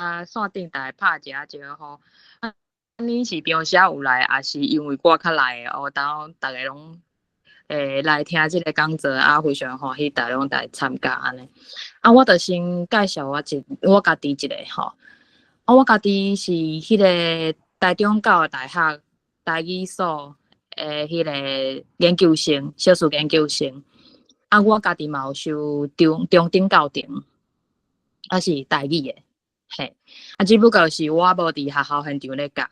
啊，線頂逐家拍一下招呼。啊，恁是平時有來，抑是因為我較來的哦？當逐家攏會來聽這個講座啊，非常歡喜，逐家攏來參加按呢。啊，我就先介紹我家己一下吼。啊，我家己是彼個台中教育大學台語所的彼個研究生，碩士研究生。啊，我家己嘛有修中中等教程，啊是台語的，嘿。啊，只不過是我無佇學校現場咧教。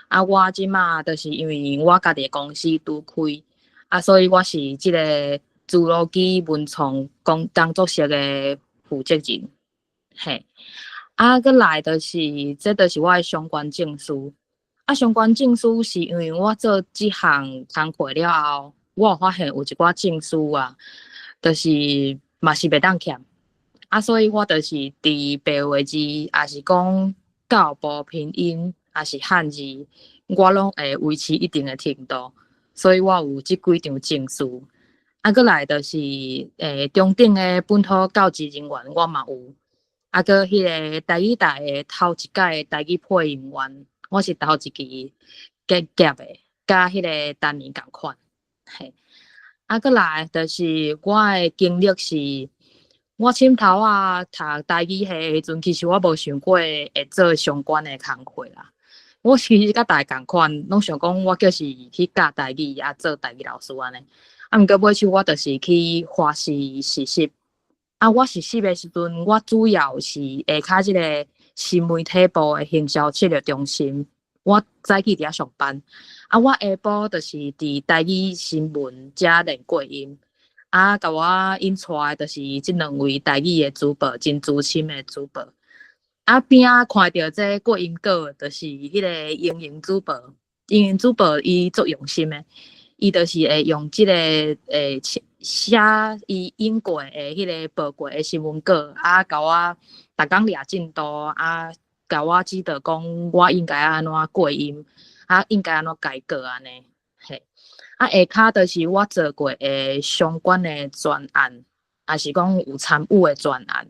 啊，我這馬就是因為我家己的公司拄開，啊，所以我是這個侏羅紀文創工作室的負責人，嘿。啊，閣來就是，這就是我的相關證書。啊，相關證書是因為我做這項工課了後，我有發現有一寡證書啊，就是嘛是袂當欠。啊，所以我就是佇白話字，抑是講教育部拼音，抑是漢字，我攏會維持一定的程度。所以我有這幾張證書。啊，閣來就是，中等的本土教職人員，我嘛有。啊，閣彼個台語大的頭一屆的台語配音員，我是頭一期結業的，佮彼個當年仝款，嘿。啊，閣來就是我的經歷是，我凊頭仔讀台語系的時陣，其實我無想過會做相關的工課啦。我其實佮大家仝款，攏想講我就是去教台語，啊做台語老師按呢。啊，毋過尾手我就是去華視實習。啊，我實習的時陣，我主要是下跤這个新媒體部的行銷策略中心。我早起佇遐上班。啊，我下晡就是佇台語新聞遮練過音。啊，共我引帶的就是這兩位台語的主播，真資深的主播。啊，邊仔看著這過音稿，就是彼个英英主播。英英主播伊足用心的，伊就是會用這个寫伊印過的彼个報過的新聞稿，啊，共我逐工掠進度，啊，共我指導講我應該按怎過音，啊，應該按怎改稿按呢，嘿。啊，下跤就是我做過的相關的專案，抑是講有參與的專案，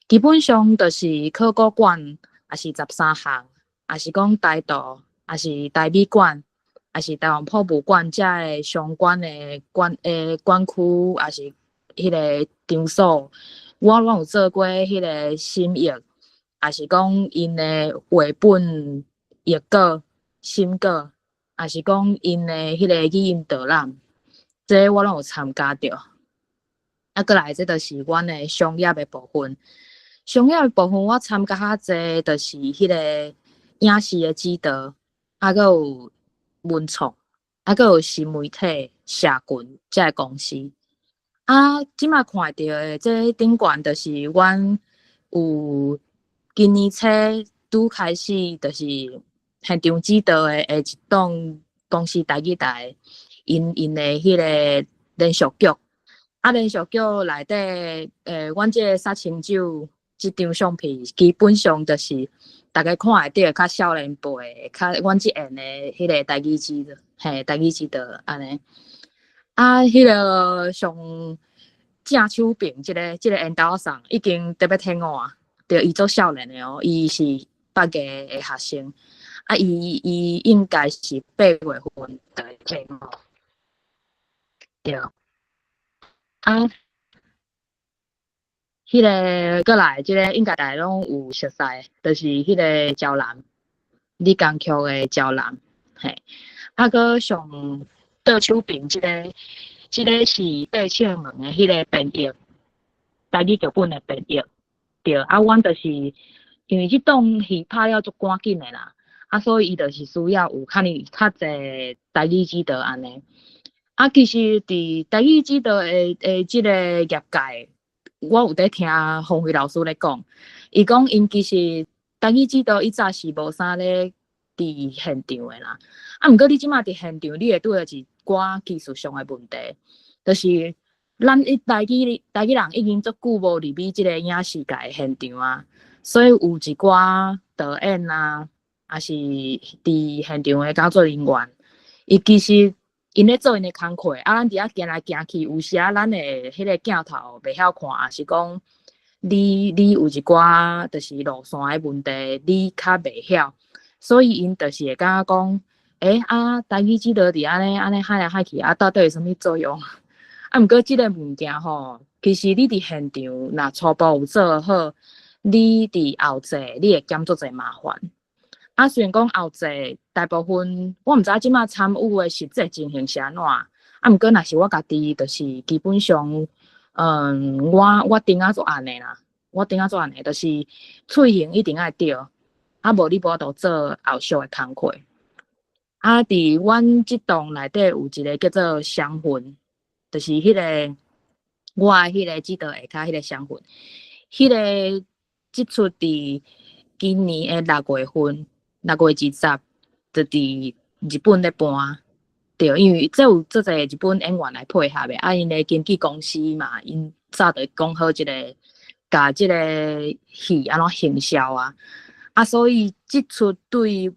基本上就是考古館，抑是十三行，抑是講台圖，抑是台美館，抑是台灣博物館遮的相關的館館區，抑是彼个場所，我攏有做過彼个審譯，抑是講𪜶的繪本譯稿、審稿，抑是講𪜶的彼个語音導覽，這我攏有參加著。啊，閣來這就是阮的商業的部分。商業的部分我參加較濟，就是彼个影視的指導，啊，閣有文創，啊，閣有新媒體社群這个公司。啊，這馬看著的這頂懸就是阮有今年初拄開始，就是現場指導的的一檔公視台語台，𪜶的彼个連續劇。啊，連續劇內底，阮這个殺青酒這張相片，基本上就是逐家看會著較少年輩，較阮這緣的彼个台語指導，嘿，台語指導按呢。啊，彼个上正手邊這个緣投送已經特別聽我啊，對，伊足少年的哦，伊是北藝的學生，啊，伊應該是8月份就會退伍。對。啊，彼个閣來，這个應該大家攏有熟似，就是彼个招南，李江曲的招南，嘿。啊，閣上倒手邊這个，這个是八尺門的彼个編譯，台語劇本的編譯，對。啊，阮就是因為這檔戲拍了足趕緊的啦，啊，所以伊就是需要有較爾較濟台語指導按呢。啊，其實佇台語指導的這个業界，我有佇聽馮輝老師咧講，伊講𪜶其實台語指導以早是無啥咧佇現場的啦。啊，毋過你這馬佇現場，你會拄著一寡技術上的問題，就是咱一台語人已經足久無入去這个影視界的現場啊，所以有一寡導演啊，抑是佇現場的工作人員，伊其實𪜶咧做𪜶的工課，啊，咱佇遐行來行去，有時啊，咱的彼个鏡頭袂曉看，抑是講你有一寡就是路線的問題，你較袂曉，所以𪜶就是會感覺講，欸啊，台語指導佇按呢按呢喊來喊去，啊，到底有啥物作用？啊，毋過這个物件吼，其實你佇現場若初步有做好，你佇後製你會減足濟麻煩。啊，雖然講後製大部分，我毋知影這馬參與的實際情形是按怎，啊，毋過若是我家己，就是基本上，我頂仔做按呢啦，我頂仔做按呢，就是喙型一定愛對，啊，無你無法度做後續的工課。啊，佇阮這棟內底有一個叫做雙份，就是彼个我的彼个指導下跤彼個雙份，彼个這齣佇今年的六月份，6月20，就佇日本咧搬，對，因為這有足濟日本演員來配合的，啊，𪜶的經紀公司嘛，𪜶早就講好這個，共這個戲按怎行銷啊，啊，所以這齣對，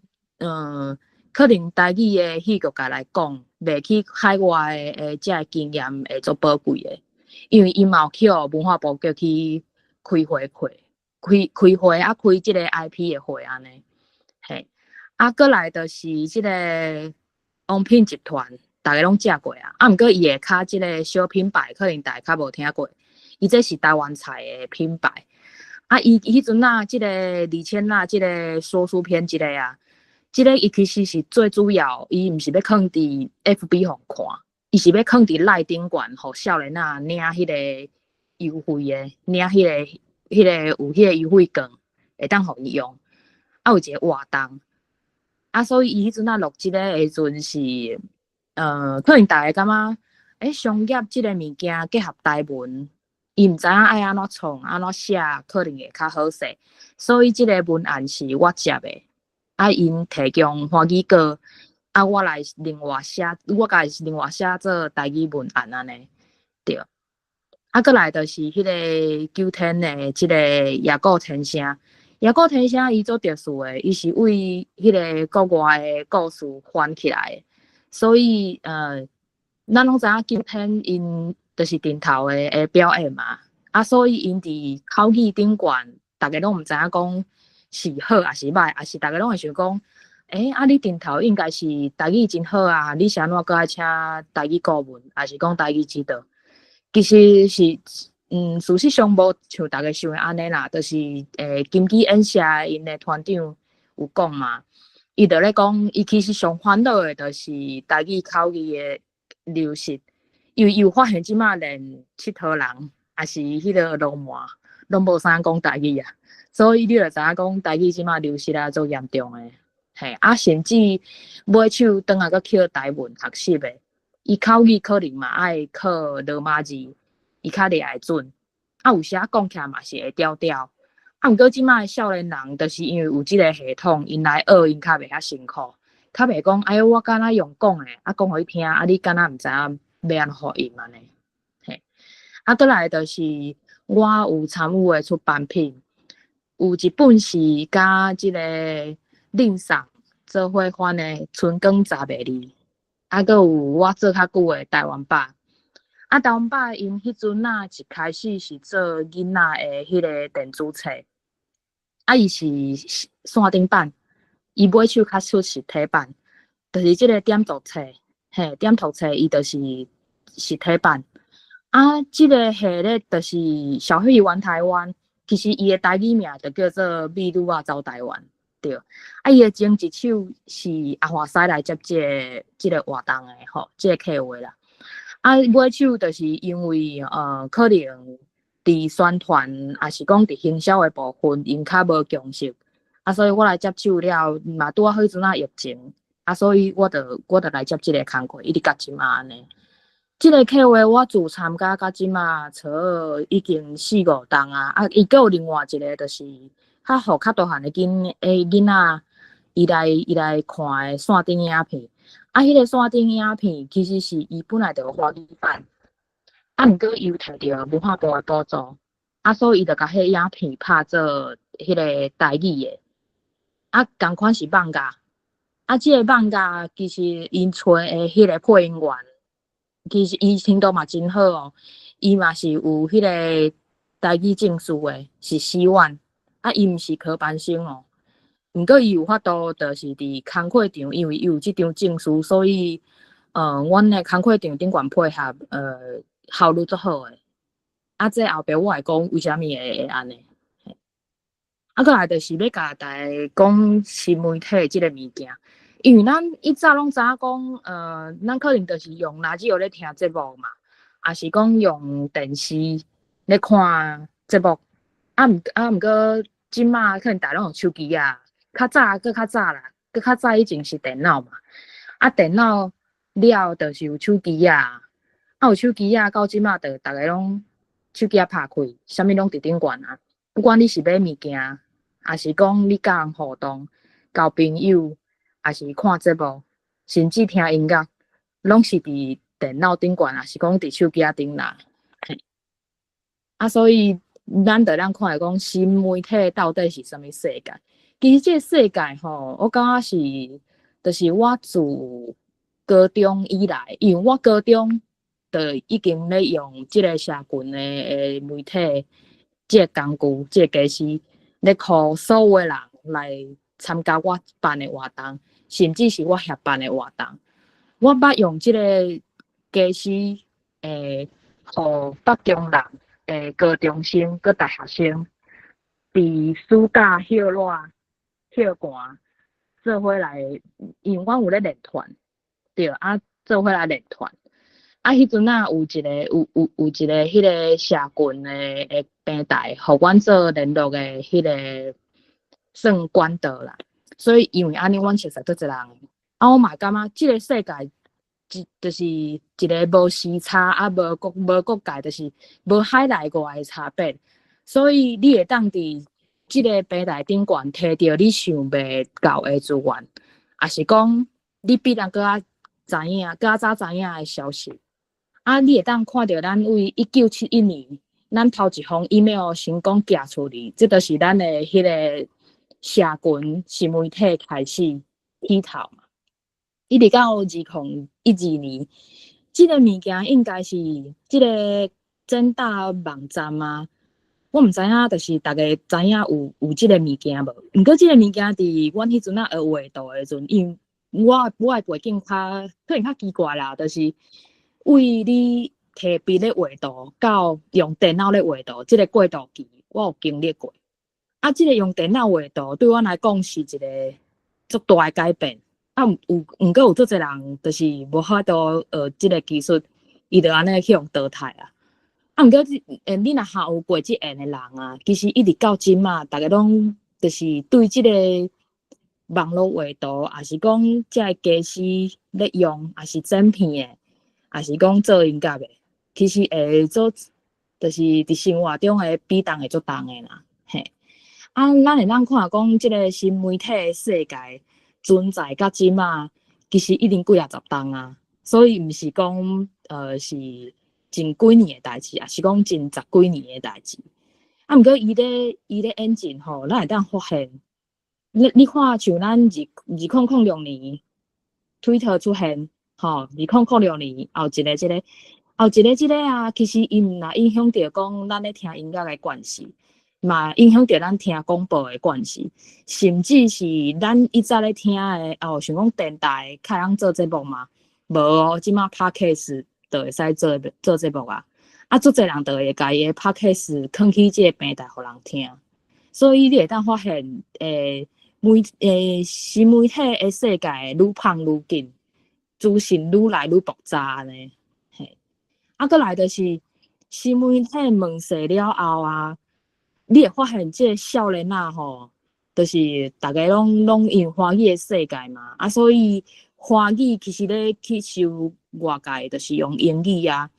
可能台語的戲劇界來講，袂去海外的這个經驗會足寶貴的，因為𪜶嘛有去予文化部叫去開會過，開開會啊，開這個 IP 的會按呢，嘿，啊，閣來就是這个王品集團，逐家攏食過啊，啊，毋過伊下跤這个小品牌，可能大家較無聽過，伊這是台灣菜的品牌，啊，伊彼陣仔這个李千娜這个說書片這个啊。這个伊其實是最主要，伊毋是欲囥佇 FB 予看，伊是欲囥佇 LINE 頂懸，予少年仔領彼个優惠的，領彼个有彼個優惠券，會當予伊用。啊，有一个活動，啊，所以伊彼陣仔錄這个的時陣是，可能大家感覺，欸，商業這个物件結合台文，伊毋知影愛按怎創、按怎寫，可能會較好勢，所以這个文案是我接的。啊，𪜶提供華語稿，啊，我來另外寫，我家己另外寫做台語文案按呢，對。啊，閣來就是彼个九天的這个野古天聲，野古天聲伊足特殊的，伊是為彼个國外的故事翻起來的，所以咱攏知影九天𪜶就是陣頭的表演嘛，啊，所以𪜶佇口語頂懸，逐家攏毋知影講是好抑是䆀，抑是逐家攏會想講，欸，啊你陣頭應該是台語真好啊，你是按怎閣愛請台語顧問，抑是講台語指導？其實是，事實上無像逐家想的按呢啦，就是，金雞演社𪜶的團長有講嘛，伊就咧講，伊其實上煩惱的就是台語口語的流失，因為伊有發現這馬連𨑨迌人，抑是彼个鱸鰻，攏無啥講台語啊。所以你就知影講台語這馬流失啊足嚴重的，嘿，啊，甚至尾手轉來閣去台文學習的，伊口語可能嘛愛靠羅馬字，伊較掠會準，啊，有時仔講起來嘛是會調調。啊，毋過這馬的少年人，就是因為有這个系統，𪜶來學𪜶較袂遐辛苦，較袂講，哎喲，我敢若用講的，啊，講予伊聽，啊，你敢若毋知影欲按怎回應按呢，嘿，啊，閣來就是我有參與的出版品。有一本是佮這个令桑做伙翻的《春光十个字》，啊，閣有我做較久的台灣吧。啊，台灣吧𪜶彼陣仔一開始是做囡仔的彼个電子冊，啊，伊是線頂版，伊尾手較出實體版，就是這个點讀冊，嘿，點讀冊伊就是實體版。啊，這个系列就是小黑魚玩台灣。其實伊的台語名就叫做《美女仔走台灣》，對。啊，伊的前一手是阿華師來接這个活動的吼，這个計劃啦。啊，尾手就是因為可能佇宣傳，抑是講佇行銷的部分，𪜶較無共識，啊，所以我來接手了，嘛拄仔好彼陣仔疫情，啊，所以我就來接這个工課，一直到這馬按呢。這个計劃我自參加到這馬，差已經四五冬啊！啊，伊閣有另外一个，就是較予較大漢的囡仔，伊來看的線頂影片。啊，彼个線頂影片其實是伊本來就有華語版，啊，毋過伊有摕著文化部的補助，啊，所以伊就共彼个影片拍做彼个台語的。啊，仝款是漫畫，啊，這个漫畫其實𪜶揣的彼个配音員。其實伊程度嘛真好哦，伊嘛是有彼个台語證書的，是 C1，啊，伊毋是科班生哦。毋過伊有法度，就是佇工課場，因為伊有這張證書，所以，阮的工課場頂懸配合，效率足好的。啊，這後壁我會講為啥物會按呢。啊，閣來就是欲共大家講新媒體這个物件，因為咱以早攏知影講，咱可能就是用ラジオ咧聽節目嘛，抑是講用電視咧看節目。啊，毋過這馬可能大家攏用手機啊，較早閣較早啦，閣較早以前是電腦嘛。啊，電腦了就是有手機啊，啊有手機啊，到這馬就逐家攏手機仔拍開，啥物攏佇頂懸啊。不管你是買物件，抑是講你佮人互動、交朋友，抑是看節目，甚至聽音樂，攏是佇電腦頂懸，抑是講佇手機仔頂啦。啊，所以咱就咱看下講新媒體到底是啥物世界？其實這个世界吼，我感覺是，就是我自高中以來，因為我高中就已經咧用這个社群的媒體，這个工具，這个家私咧予所有的人來參加我辦的活動，甚至是我協辦的活動。我捌用這个家私，予北中南的高中生、佮大學生，佇暑假歇熱、歇寒，做伙來，因為阮有咧練團，對啊，做伙來練團。啊，彼陣仔有一個有有有一個彼个社群的平台，予阮做聯絡的彼个算管道啦。所以因為按呢，阮熟識足濟人。啊，我嘛感覺這个世界，一就是一个無時差啊，無國界，就是無海內外的差別。所以你會當佇這个平台頂懸提著你想袂到的資源，抑是講你比人閣較知影、閣較早知影的消息。啊，你會當看著咱為1971年，咱頭一封 email 成功寄出去，這就是咱的彼个社群新媒體開始起頭嘛。一直到2012年，這个物件應該是這个政大網站啊。我毋知影，就是逐家知影有這个物件無？毋過這个物件佇阮彼陣仔學畫圖的時陣，因為我的背景較可能較奇怪啦，就是為你提筆咧畫圖到用電腦咧畫圖，這个過渡期我有經歷過。啊，這个用電腦畫圖對阮來講是一个足大的改變。啊，有毋過有足濟人就是無法度學這个技術，伊就按呢去予淘汰啊。啊，毋過你若還有過這緣的人啊，其實一直到這馬，逐家攏就是對這个網絡畫圖，抑是講這个家私咧用，抑是剪片的，抑是講做音樂的，其實會做，就是佇生活中的比重會足重的啦。嘿，啊，咱會當看講這个新媒體的世界存在到這馬，其實已經幾仔十冬啊，所以毋是講是近幾年的代誌，抑是講近十幾年的代誌。啊，毋過伊咧演進吼，咱會當發現，你看像咱2006年推特出現，吼，2006年後一个這个，後一个這个啊，其實伊毋若影響著講咱咧聽音樂的慣勢，嘛影響著咱聽廣播的慣勢，甚至是咱以早咧聽的，哦，像講電台較會曉做節目嘛，無哦，這馬 Podcast 就會使做節目啊，啊，足濟人就會共伊的 Podcast 囥去這個平台予人聽，所以你會當發現，新媒體的世界愈膨愈緊，資訊愈來愈爆炸呢。嘿，啊，閣來就是新媒體問世了後啊，你會發現這个少年仔吼，就是逐家攏因為華語的世界嘛，啊，所以華語其實咧去受外界就是用英語啊。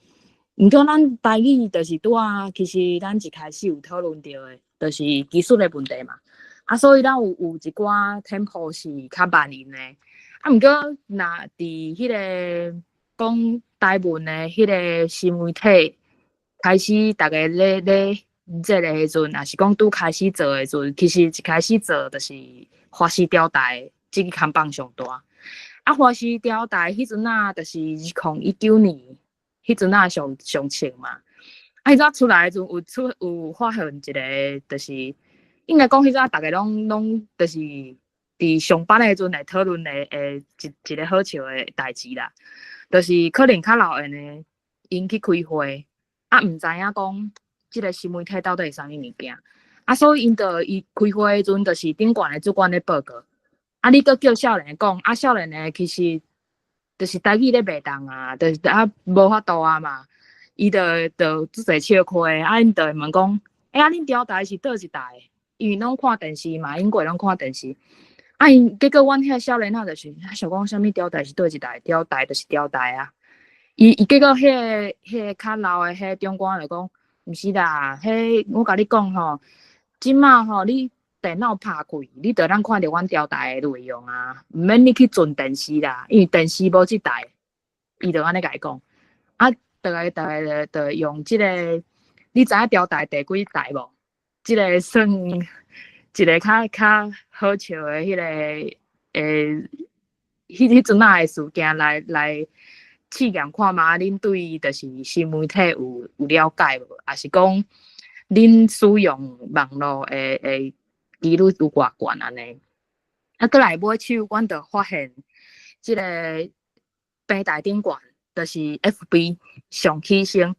毋過咱台語就是拄仔，其實咱一開始有討論著的，就是技術的問題嘛。啊，所以咱有一寡 tempo 是較慢音的。啊，毋過若佇彼个講台文的彼个新媒體開始，逐家咧這个時陣，抑是講拄開始做的時陣，其實一開始做就是華視調台這个扛棒上大。啊，華視調台彼陣仔就是2019年，彼陣仔上上銃嘛。啊，彼陣出來的時陣有出有發現一個，就是應該講彼陣逐家攏攏就是佇上班的時陣會討論的的一一個好笑的代誌啦，就是可能較老緣的，𪜶去開會，啊，毋知影講這個新媒體到底是啥物物件，啊，所以𪜶就伊開會的時陣，就是頂懸的主管咧報告，啊，你閣叫少年的講，啊，少年的其實就是台語咧袂當啊，就是啊無法度啊嘛，伊就就足濟笑虧，啊，𪜶就會問講，欸，啊，恁調台是佗一台？因為攏看電視嘛，𪜶過攏看電視，啊，𪜶結果阮遐少年仔就是想講啥物調台是佗一台？調台就是調台啊。伊伊結果彼個彼個較老的彼個長官就講，毋是啦，彼我共你講吼，這馬吼你電腦拍開，你就通看著阮調台的內容啊，毋免你去存電視啦，因為電視無這台。伊就按呢共伊講，啊，逐家逐家就用這個，你知影調台第幾台無？這個算一個較較好笑的彼個欸，彼彼陣仔的事件來來試驗看覓，恁對就是新媒體有有了解無？抑是講恁使用網路的的幾率有偌懸按呢？啊，閣來尾手，阮就發現這個平台頂懸，就是 FB 上起先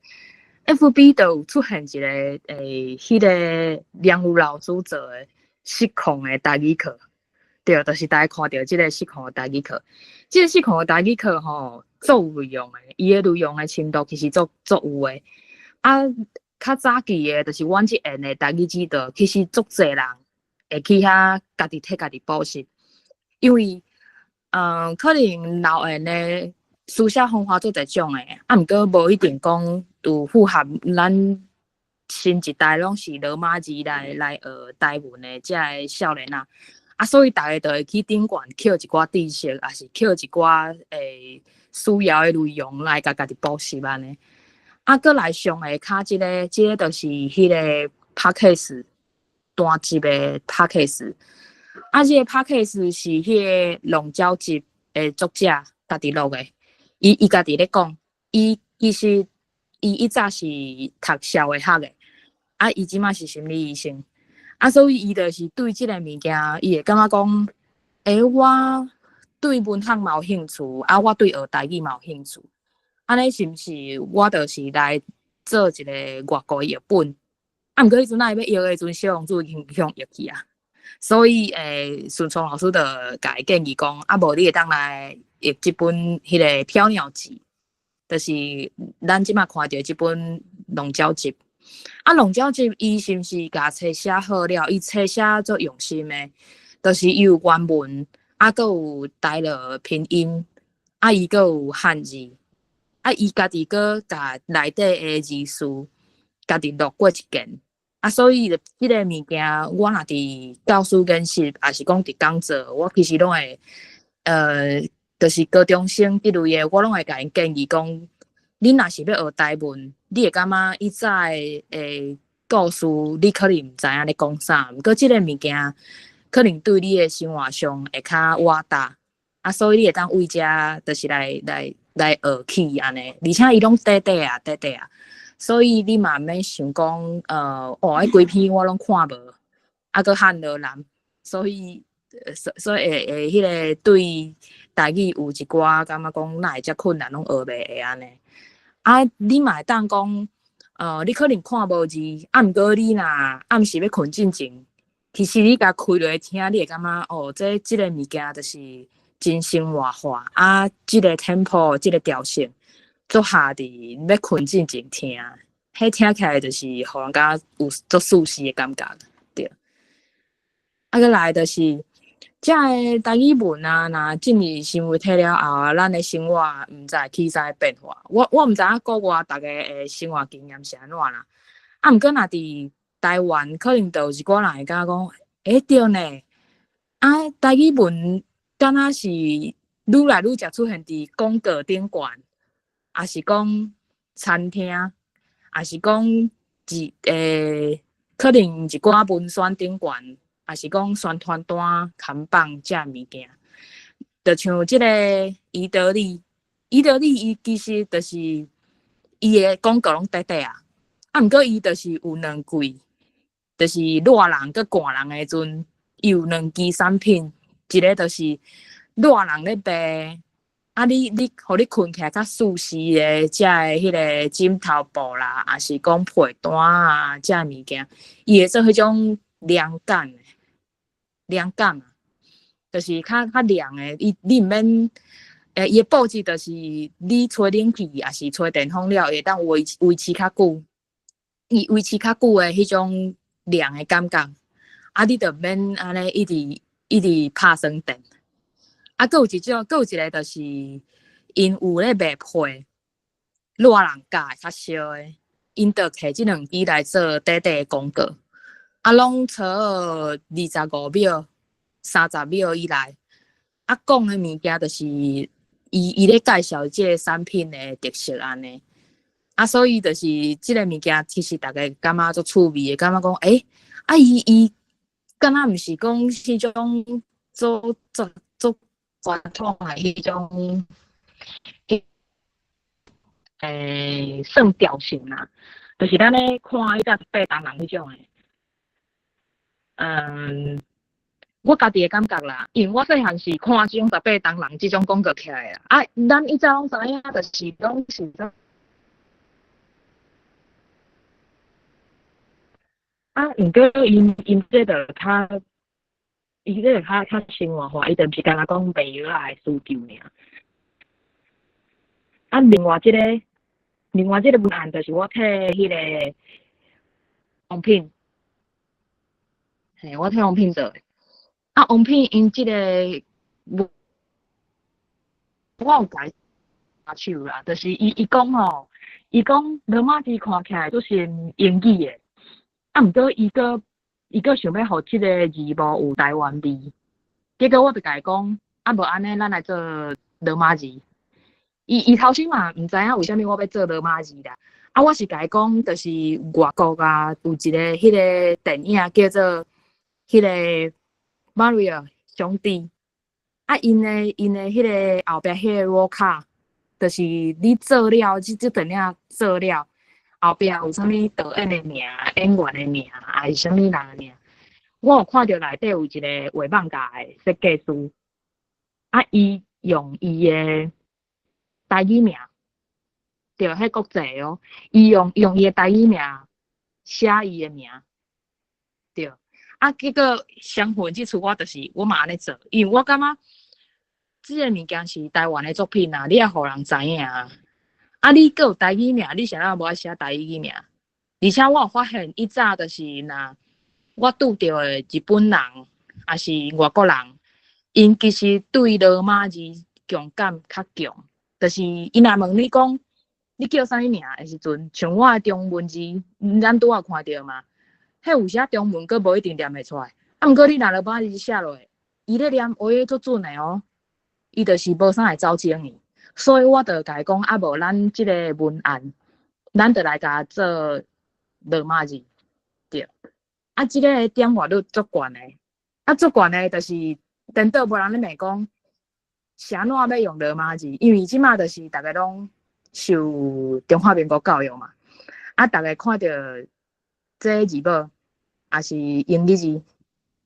，FB 就有出現一個欸，彼個梁如老師做的失控的台語課，對，就是逐家看著這個失控的台語課。這個失控的台語課吼，足有內容的，伊的內容的深度其實足足有的。啊，較早期的，就是阮這緣的台語指導，其實足濟人會去遐家己替家己補習，因為，可能老緣的書寫方法足濟種的，啊，毋過無一定講有符合咱新一代攏是羅馬字來來學台文的這个少年仔，啊，所以逐家就會去頂懸抾一寡知識，抑是抾一寡欸需要的內容來共家己補習按呢。啊，閣來上下跤這个，這个就是彼個 Podcast 單集的 Podcast，啊，這个 Podcast 是彼個浪鳥集的作者家己錄的，伊伊家己咧講，伊其實伊以早是讀社會學的，啊，伊這馬是心理醫生，啊，所以伊就是對這个物件，伊會感覺講，欸，我對文學嘛有興趣，啊，我對學台語嘛有興趣，按呢是毋是我就是來做一個外國譯本？啊，毋過彼陣仔伊欲譯的時陣，小王子已經予人譯去啊，所以欸，順聰老師就共伊建議講，啊，無你會當來譯這本彼个《飄鳥集》，就是咱這馬看著這本《浪鳥集》。啊，《浪鳥集》伊是毋是共冊寫好了？伊冊寫足用心的，就是伊有原文，啊，閣有台樂拼音，啊，伊閣有漢字，啊，伊家己閣共內底的字詞家己錄過一遍。啊，所以這个物件，我若佇教師研習，抑是講佇講座，我其實攏會，就是高中生這類的，我攏會共𪜶建議講，恁若是欲學台文，你會感覺以早的故事，你可能毋知影咧講啥，毋過這个物件可能對你的生活上會較活搭，啊，所以你會當為遮就是來來來學起按呢，而且伊攏短短啊，短短啊。所以你嘛毋免想講，哦，彼規篇我攏看無，啊，閣漢羅難，所以，所所以會會彼个對台語有一寡感覺講，哪會遮困難，攏學袂會按呢。啊，你嘛會當講，你可能看無字，啊，毋過你若暗時欲睏進前，其實你共開落來聽，你會感覺哦，這這个物件就是真生活化，啊，這个 tempo，這个調性，足合佇欲睏進前聽，彼聽起來就是予人感覺有足舒適的感覺，對。啊，閣來就是這个台語文啊，若進入新媒體了後，咱的生活毋知會起啥變化。我我毋知影國外逐家的生活經驗是按怎啦。啊，毋過若佇台灣，可能就有一寡人會感覺講，欸，對呢，啊，台語文敢若是愈來愈常出現佇廣告頂懸，抑是講餐廳，抑是講一欸，可能一寡文宣頂懸，抑是講宣傳單、看板這物件，就像這個宜得利，宜得利伊其實就是伊的廣告攏短短啊，啊，毋過伊就是有兩季，就是熱人佮寒人的時陣，伊有兩支產品，一个就是熱人咧賣，啊你予你睏起來較舒適的，遮的彼个枕頭布啦，抑是講被單啊，遮的物件，伊會做彼種涼感的，涼感啊，就是較較涼的，伊你毋免，伊的布質就是你吹冷氣，抑是吹電風了，會當維持較久，伊維持較久的彼種涼的感覺，啊，你就毋免按呢一直一直拍省電。啊，閣有一種，閣有一个就是𪜶有咧賣被，熱人佮意較燒的，𪜶就提這兩支來做短短的廣告，啊，攏差25秒、30秒以內，啊，講的物件就是伊咧介紹這个產品的特色按呢。啊，所以就是這个物件其實逐家感覺足趣味的，感覺講，欸，啊，伊敢若毋是講彼種做做做傳統的彼種，算調性啦，就是咱咧看彼個八重人彼種的。我家己的感覺啦，因為我細漢是看這種十八銅人這種廣告起來的。啊，咱以前攏知影，就是攏是種。啊，毋過𪜶這就較，伊這個較較生活化，伊就毋是干焦講賣藥仔的需求爾。啊，另外這個文案就是我替彼个王品，嘿，我替王品做的。啊，王品𪜶這个，我有共伊拍手啦，就是伊講吼，伊講羅馬字看起來就是英語的，啊，毋過伊閣想欲予這个字幕有台灣味，結果我就共伊講，啊，無按呢，咱來做羅馬字。伊頭先嘛毋知影為啥物我欲做羅馬字啦，啊，我是共伊講，就是外國啊有一个彼个電影叫做彼个 Mario 兄弟，啊，𪜶的彼个後壁彼個 roll 卡，就是你做了，這電影做了，後壁有啥物導演的名、演員的名，還是啥物人的名？我有看著內底有一个畫漫畫的設計師，啊，伊用伊的台語名，對，彼國際哦，伊用伊的台語名寫伊的名，對。啊，結果相反這次我就是我嘛按呢做，因為我感覺這个物件是台灣的作品啊，你愛予人知影啊。啊，你閣有台語名，你啥人無愛寫台語名？而且我有發現，以早就是若我拄著的日本人，抑是外國人，𪜶其實對羅馬字共感較強，就是𪜶若問你講你叫啥物名的時陣，像我的中文字，咱拄仔有看著嘛，彼有時中文閣無一定念會出來，啊，毋過你若羅馬字寫落去，伊咧念話足準的哦，伊就是無啥會走鐘去，所以我就共伊講，啊無咱這个文案，咱就來共做羅馬字，對。啊，這个點閱率足懸的，啊，足懸的，就是顛倒無人咧問講，是按怎欲用羅馬字？因為這馬就是逐家攏受中華民國教育嘛，啊，逐家看著這字母，抑是英語字、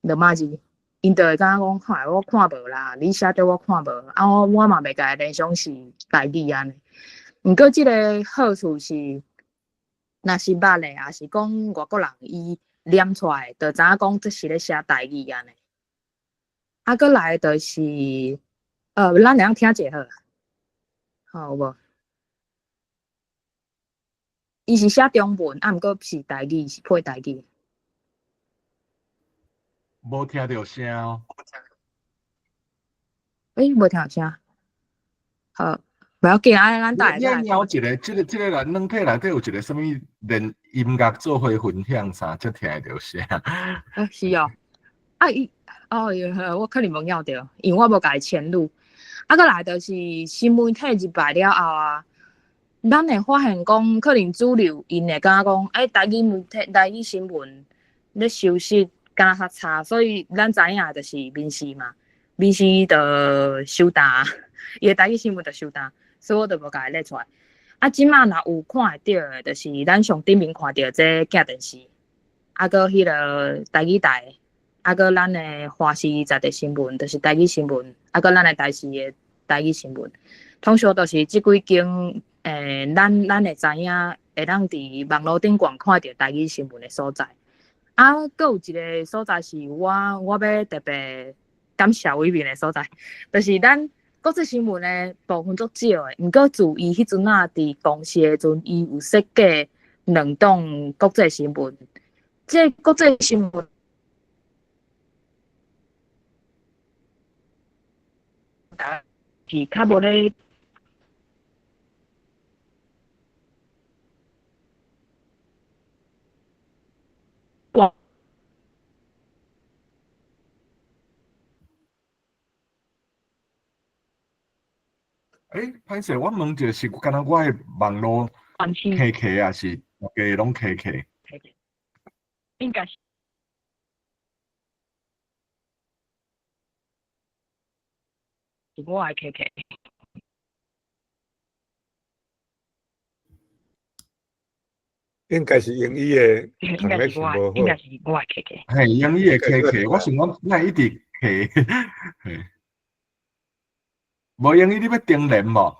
羅馬字，𪜶就會感覺講，看我看無啦，你寫得我看無，啊，我嘛袂共伊聯想是台語按呢。毋過這个好處是，若是捌的，抑是講外國人伊念出來，就知影講這是咧寫台語按呢。啊，閣來就是，咱會當聽者好，好無？伊是寫中文，啊，毋過是台語，是配台語。無聽著聲哦。欸，無聽著聲。好，無要緊，啊，咱等下你有一个，這個人軟體內底有一个啥物連音樂做伙分享啥，才聽會著聲。啊，是哦。啊，伊，哦，我可能無咬著，因為我無共伊嵌入。啊，閣來就是新媒體入來了後啊，咱會發現講，可能主流𪜶會感覺講，欸，台語媒體、台語新聞咧收視敢若較差，所以咱知影就是民視嘛，民視就收擔，伊的台語新聞就收擔，所以我就無共伊列出來。啊，這馬若有看會著的，就是咱上頂面看著這鏡電視，啊，閣彼个台語台，啊，閣咱的華視在地新聞，就是台語新聞，啊，閣咱的台視的台語新聞，通常都是這幾間，咱會知影會當佇網路頂懸看著台語新聞的所在。啊，閣有一个所在是我欲特別感謝偉民的所在，就是咱國際新聞的部分足少的，毋過自伊彼陣仔佇公視的時陣，伊有設計兩檔國際新聞，這個國際新聞是較無咧。欸，歹勢，我問者是敢若我的網路卡卡抑是大家攏卡卡？應該是我的卡卡。應該是英語的，應該是我，應該是我的卡卡。嘿，英語的卡卡，我想講哪會一直卡？嘿。無英語，你欲重連無？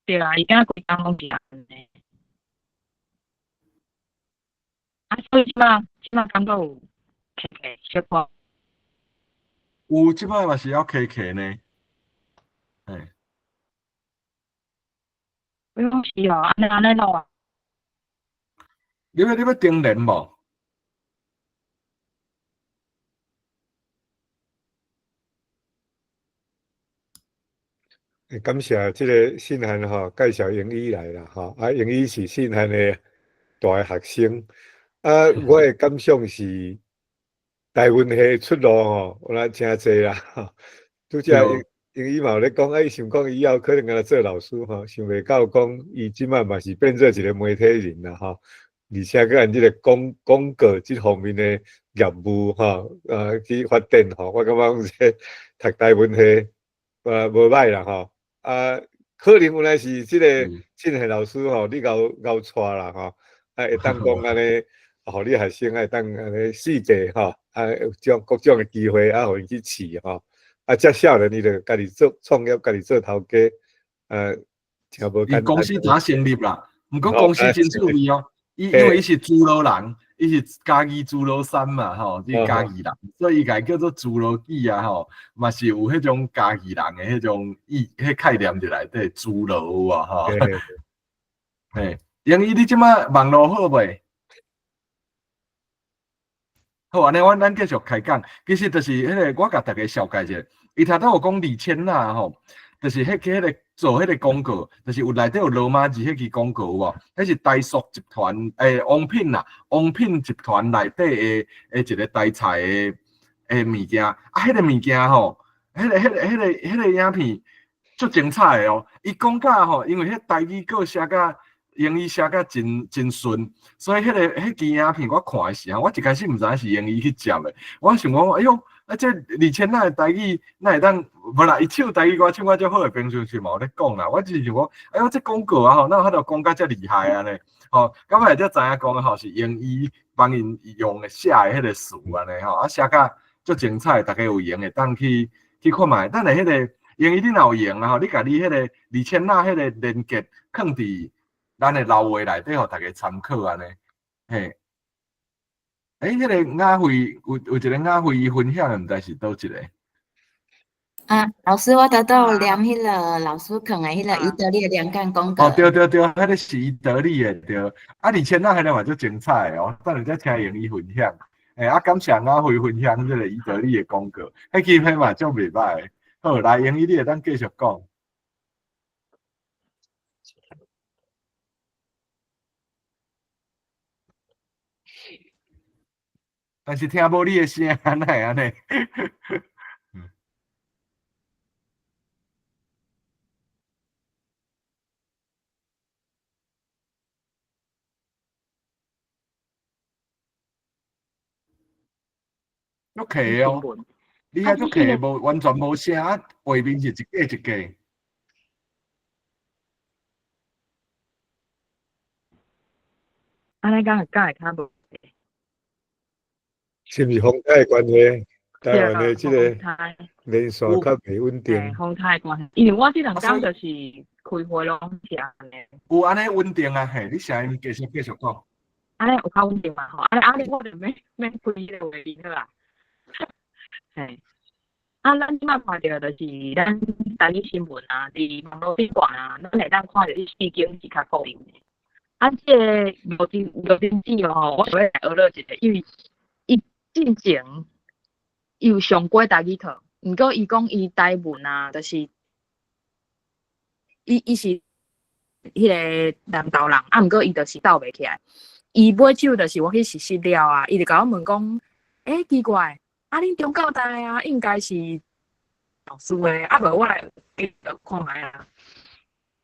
對啊，伊敢規工攏是按呢。啊，所以這馬感覺有卡卡小可。有，這擺嘛是猶卡卡呢。嘿。哎喲，是哦，按呢按呢弄啊。你欲重連無？感謝這个信涵吼，介紹英語來啦吼，啊，英語是信涵的大學生，啊，我的感想是，台文系出路吼，有影誠濟啦，吼。拄才英語嘛有咧講，啊，伊想講以後可能敢若做老師吼，想袂到講伊這擺嘛是變做一个媒體人啦吼，而且閣按這个廣告這方面的業務吼，去發展吼，我感覺講這讀台文系，無歹啦吼。啊，可能原來是這个信涵老師吼，你𠢕𠢕帶啦吼，啊，會當講按呢，予你學生會當按呢四界吼，啊，有種各種的機會啊，予𪜶去試吼，啊，遮少年伊就家己做創業，家己做頭家，誠無簡單。伊公司早成立啦，毋過公司真趣味哦，伊因為伊是諸羅人，伊是嘉義諸羅山嘛吼，伊嘉義人，所以伊家叫做諸羅記啊吼，嘛是有彼種嘉義人的彼種意，彼概念佇內底，諸羅有無吼？嘿，英語你這擺網路好袂？好，按呢，阮咱繼續開講。其實就是彼个，我共大家紹介一下，伊頭拄有講二千啦吼，就是彼个做彼个廣告，就是有內底有羅馬字彼支廣告有無？彼是台塑集團王品啦，王品集團內底的一个台菜的物件，啊，彼个物件吼，彼个影片足精彩的哦。伊講甲吼，因為彼台語歌寫甲英語寫甲真真順，所以彼支影片我看的時候，我一開始毋知影是英語去接的，我想講，哎喲，啊這二千仔的台語哪會當？無啦，伊唱台語歌唱甲遮好的平常時嘛有咧講啦。我只是想講，哎喲，這廣告啊吼，哪有法度講甲遮厲害按呢？吼，到尾才知影講吼是英語幫𪜶用的寫的彼个詞按呢吼，啊寫甲足精彩，大家有閒會當去看覓。等下彼个英語你若有閒啊吼，你共你彼个二千仔彼个連結囥佇咱的老話內底，予大家參考按呢。嘿，欸，彼个雅慧有一个雅慧伊分享的，毋知是佗一个。啊，老師，我拄拄念彼个老師囥的彼个宜得利的兩間廣告。哦，對對對，彼个是宜得利的對。啊，而且那彼个嘛足精彩的哦，等下才聽用伊分享。欸，啊，感謝雅慧分享這个宜得利的廣告，彼支片嘛足袂䆀。好，來，英語你會當繼續講。但是聽無你的聲，哪會按呢？足客哦，你遐足客無完全無聲，畫面是一格一格。按呢敢會較無？是毋是風颱的關係？台灣的這個連線較袂穩定。風颱的關係，因為我這兩工就是開會攏是按呢。有按呢穩定啊，嘿，你聲音繼續繼續講。按呢有較穩定嘛吼，按呢按呢我就免免開彼個畫面好啊。嘿，啊，咱這擺看著就是咱台語新聞啊，佇網路頂懸啊，咱會當看著伊背景是較固定的。啊，這個羅振羅振子吼，我想欲來學落一下，因為伊進前伊有上過台語課，毋過伊講伊台文啊，就是伊伊是彼個南投人，啊，毋過伊就是鬥袂起來。伊尾手就是我去實習了啊，伊就共我問講，欸，奇怪，啊，恁中教大啊，應該是老師的，啊，無我來學看覓啊。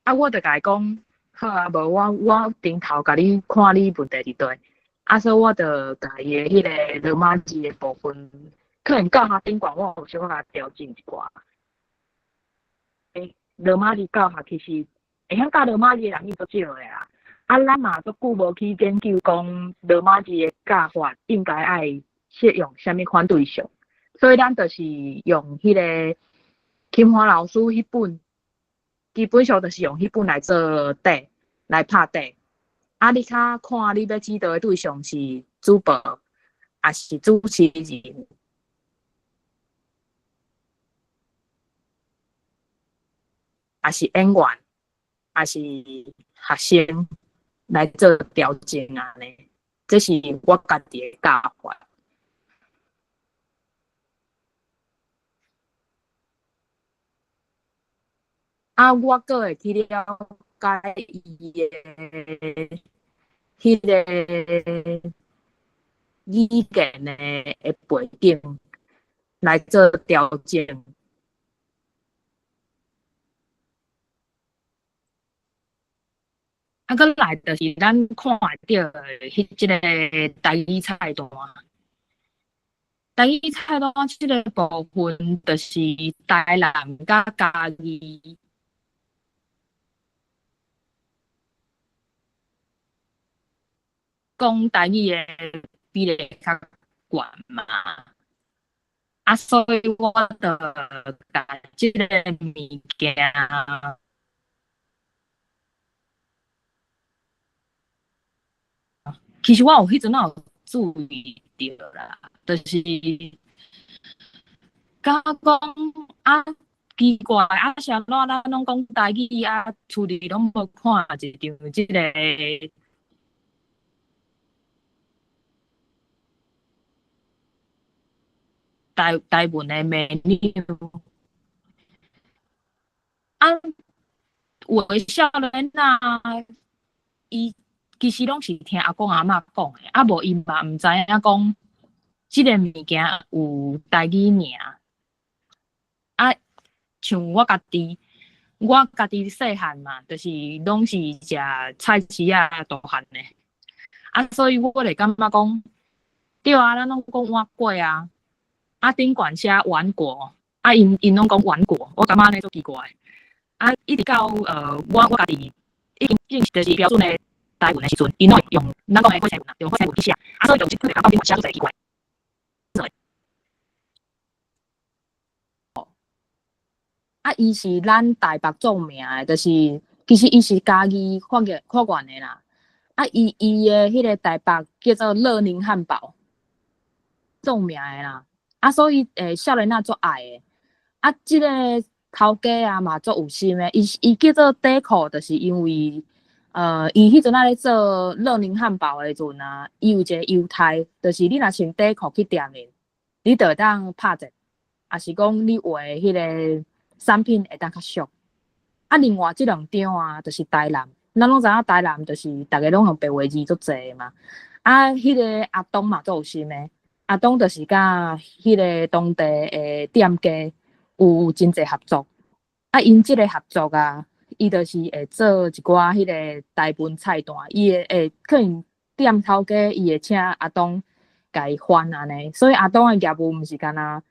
啊，我就共伊講，好啊，無我我頂頭共你看你問題佇佗，啊，所以我就共伊的彼個羅馬字的部分，可能教學頂懸我有小可共調整一寡。欸，羅馬字教學其實會曉教羅馬字的人伊足少的啦。啊，咱嘛足久無去研究講羅馬字的教法應該愛適用啥物款對象，所以咱就是用彼個金華老師彼本，基本上就是用彼本來做底，來拍底。啊，你較看你欲指導的對象是主播，抑是主持人，抑是演員，抑是學生來做調整按呢，這是我家己的教法。啊，我閣會去了解伊的彼個語言的的背景來做調整。啊，閣來就是咱看會著的彼這個台語菜單。台語菜單這個部分，就是台南佮嘉義講台語的比例較懸嘛。啊，所以我就共這個物件。其實我有彼陣仔有注意著啦，就是感覺講啊奇怪啊，是按怎咱攏講台語啊，厝裡攏無看一張這個台台文的 menu。啊，有的少年仔，伊其實攏是聽阿公阿嬤講的，啊無伊嘛毋知影講這個物件有台語名。啊，像我家己，我家己細漢嘛，就是攏是食菜市仔大漢的，啊，所以我會感覺講，對啊，咱攏講碗粿啊，啊頂懸寫碗粿，啊𪜶𪜶攏講碗粿，我感覺按呢足奇怪。啊，一直到我我家己已經認識就是標準的台文的時陣，𪜶攏用咱講的火車文啊，用火車文去寫，啊，所以就這個感覺頂懸寫足濟奇怪。啊，伊是咱台北著名的，就是其實伊是嘉義發源發源的啦。啊，伊伊的彼個台北叫做樂寧漢堡，著名的啦。啊，所以少年仔足愛的。啊，這個頭家啊嘛足有心的，伊伊叫做底褲，就是因為伊彼陣仔咧做樂寧漢堡的時陣啊，伊有一個優待，就是你若穿底褲去店裡，你就會當拍折，抑是講你換的彼個產品會當較俗。啊，另外這兩張啊，就是台南，咱攏知影台南就是逐家攏用白話字足濟的嘛。啊，彼個阿東嘛足有心的，阿東就是佮彼個當地的店家有真濟合作。啊，𪜶這個合作啊，伊就是會做一寡彼個台文菜單，伊會會可能店頭家伊會請阿東共伊翻按呢。所以阿東的業務毋是干焦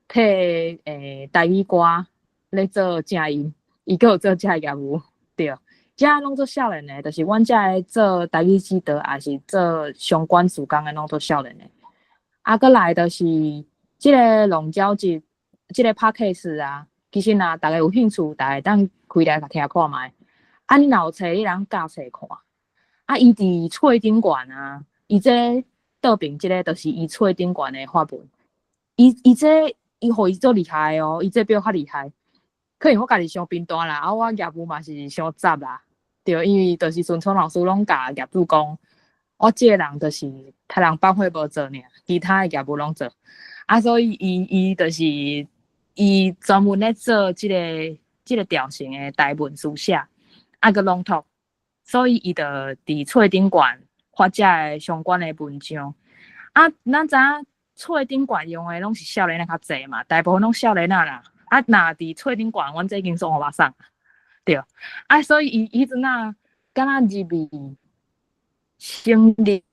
替台語歌咧做正音，伊閣有做這个業務，對。這攏做少年的，就是阮遮的做台語指導，也是做相關事工的，攏做少年的。啊，閣來就是這个浪鳥節，這个 podcast 啊，其實若逐家有興趣，逐家會當開來共聽看覓。啊，你若有冊，你通教冊看。啊，伊佇冊頂懸啊，伊這倒爿這个就是伊冊頂懸的發文。伊這伊予伊做厲害哦，伊這比我較厲害。可能我家己傷貧惰啦，啊，我業務嘛是傷雜啦。對，因為就是順聰老師攏共業主講，我這个人就是台人班會無做爾，其他的業務攏做。啊，所以伊就是伊專門咧做這个調性的台文書寫，啊，閣朗讀，所以伊就佇冊頂懸發這个相關的文章。啊，咱知影冊頂懸用的攏是少年仔較濟嘛，大部分攏少年仔啦。啊，若佇冊頂懸，阮這已經算予目送。對，啊，所以伊彼陣仔，敢若入去成立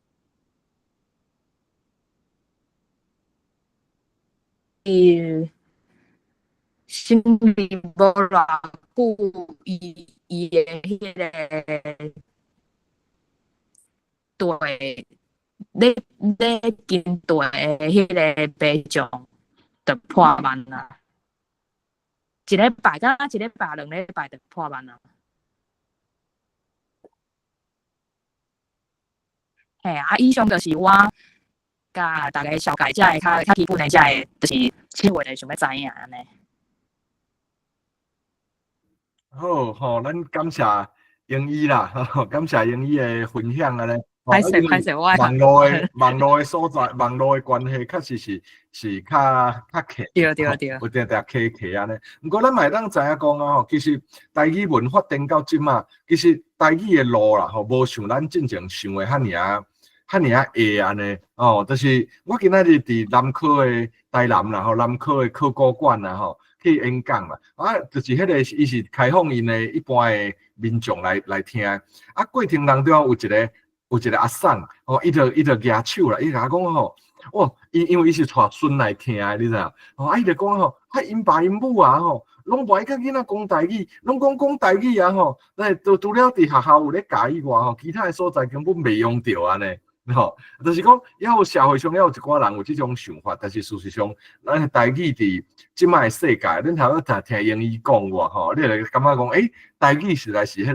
成立無偌久，伊的彼个對，咧跟隊的彼个白將就破萬啦。一禮拜，敢若一禮拜、兩禮拜就破萬啦。嘿，啊，以上就是我共大家紹介這个較基本的這个，就是這話題想欲知影按呢。好吼，咱感謝英語啦，感謝英語的分享按呢。歹勢歹勢，我網路的所在，網路的關係確實是較卡，對對對，有定定卡卡按呢。毋過咱嘛會當知影講啊吼，其實台語文發展到這馬，其實台語的路啦吼，無像咱進前想的遐爾會按呢。哦，就是我今仔日佇南科的台南啦吼，南科的考古館啦吼，去演講啦，啊，就是彼個伊是開放𪜶的一般的民眾來聽，啊，過程當中有一個阿桑，吼，伊就舉手啦，伊共我講吼，哇，因為伊是帶孫來聽的，你知影？吼，啊，伊就講吼，啊，𪜶爸𪜶母啊吼，攏無愛共囡仔講台語，攏講台語啊吼，那除了佇學校有咧教以外吼，其他的所在根本袂用著按呢，吼，就是講，猶有社會上猶有一寡人有這種想法，但是事實上，咱的台語佇這擺的世界，恁頭拄聽英語講過吼，你會感覺講，欸，台語實在是彼個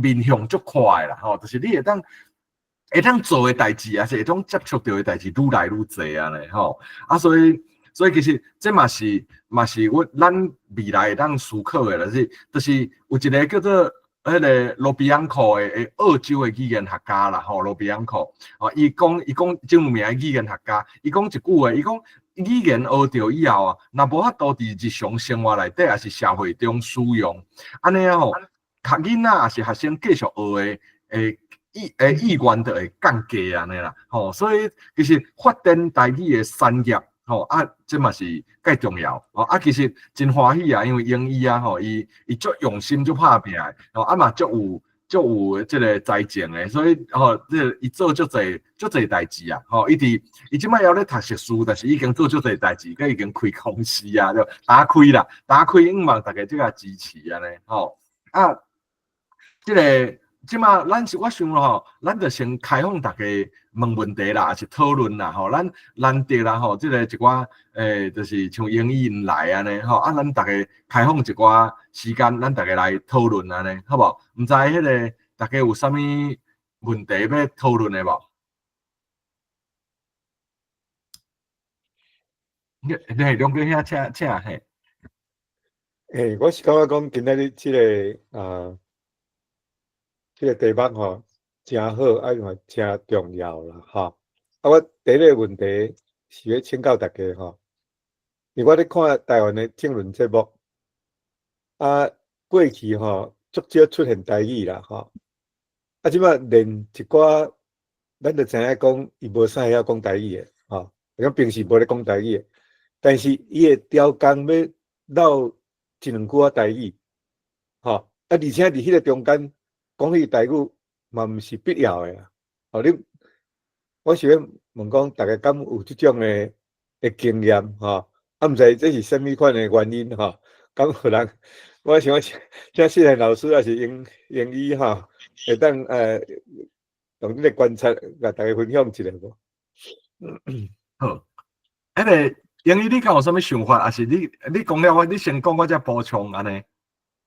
面向足闊的啦，吼，就是你會當做的代誌，抑是會當接觸著的代誌，愈來愈濟按呢吼。啊，所以其實這嘛是阮未來會當思考的，就是有一個叫做彼个羅比安科的澳洲的語言學家啦，吼，羅比安科，哦，伊講真有名的語言學家，伊講一句話，伊講語言學著以後啊，若無法度佇日常生活內底，抑是社會中使用，按呢啊吼，學囡仔抑是學生繼續學的意願就會降低按呢啦，吼，所以其實發展台語的產業，吼，啊，這嘛是蓋重要，吼，啊，其實真歡喜啊，因為英語啊，吼，伊足用心足拍拚的，吼，啊嘛足有這个才情的，所以吼，這個伊做足濟代誌啊，吼，伊這擺猶咧讀碩士，但是已經做足濟代誌，閣已經開公司啊，就打開啦，打開，希望大家這個支持按呢，吼，啊，這个。這馬咱是我想吼，咱就先開放大家問問題啦，抑是討論啦，吼，咱難得啦吼，這個一寡就是像英語𪜶來按呢吼，啊，咱逐家開放一寡時間，咱逐家來討論按呢，好無？毋知彼個大家有啥物問題欲討論的無？你兩個兄請請嘿。欸，我是感覺講今仔日這个啊。這个題目吼，誠好，啊嘛誠重要啦，吼。啊，我第一个問題是欲請教大家吼，因為我咧看台灣的政論節目，啊，過去吼足少出現台語啦，吼。啊，這擺連一寡，咱就知影講，伊無啥會曉講台語的，吼，講平時無咧講台語的，但是伊會刁工欲落一兩句仔台語，吼。啊，而且佇彼个中間。講彼個台語嘛毋是必要的啊！吼，你我是欲問講，逐家敢有這種的經驗吼？啊，毋知這是啥物款的原因吼？敢有人？我想請信漢老師抑是英英語吼，會當用你的觀察，共逐家分享一下無？好，彼个英語你敢有啥物想法？抑是你講了我，你先講，我才補充按呢。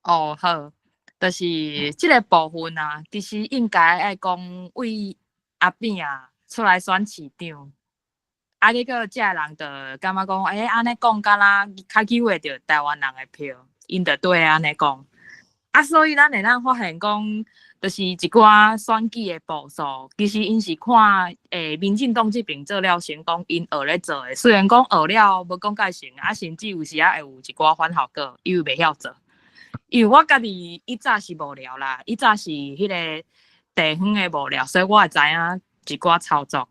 哦，好，就是這个部分啊，其實應該愛講為阿扁啊出來選市長，啊，結果這个人就感覺講，欸，按呢講敢若較去會著台灣人的票，𪜶就對按呢講。啊，所以咱會當發現講，就是一寡選舉的步數，其實𪜶是看民進黨這邊做了成功，𪜶學咧做的。雖然講學了無講蓋成，啊，甚至有時仔會有一寡反效果，伊又袂曉做。因為我家己以早是幕僚啦，以早是彼个地方的幕僚，所以我會知影一寡操作。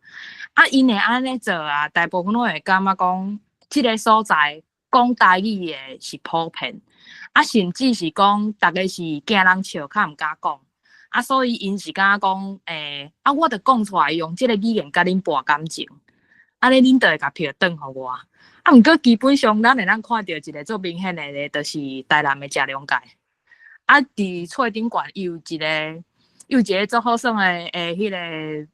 啊，𪜶會按呢做啊，大部分攏會感覺講，這个所在講台語的是普遍，啊，甚至是講逐家是驚人笑，較毋敢講。啊，所以𪜶是感覺講，啊，我著講出來用這个語言共恁博感情，按呢恁就會共票轉予我。啊，毋過基本上咱會當看著一个足明顯的咧，就是台南的食糧界。啊，佇喙頂懸伊有一个足好耍的彼个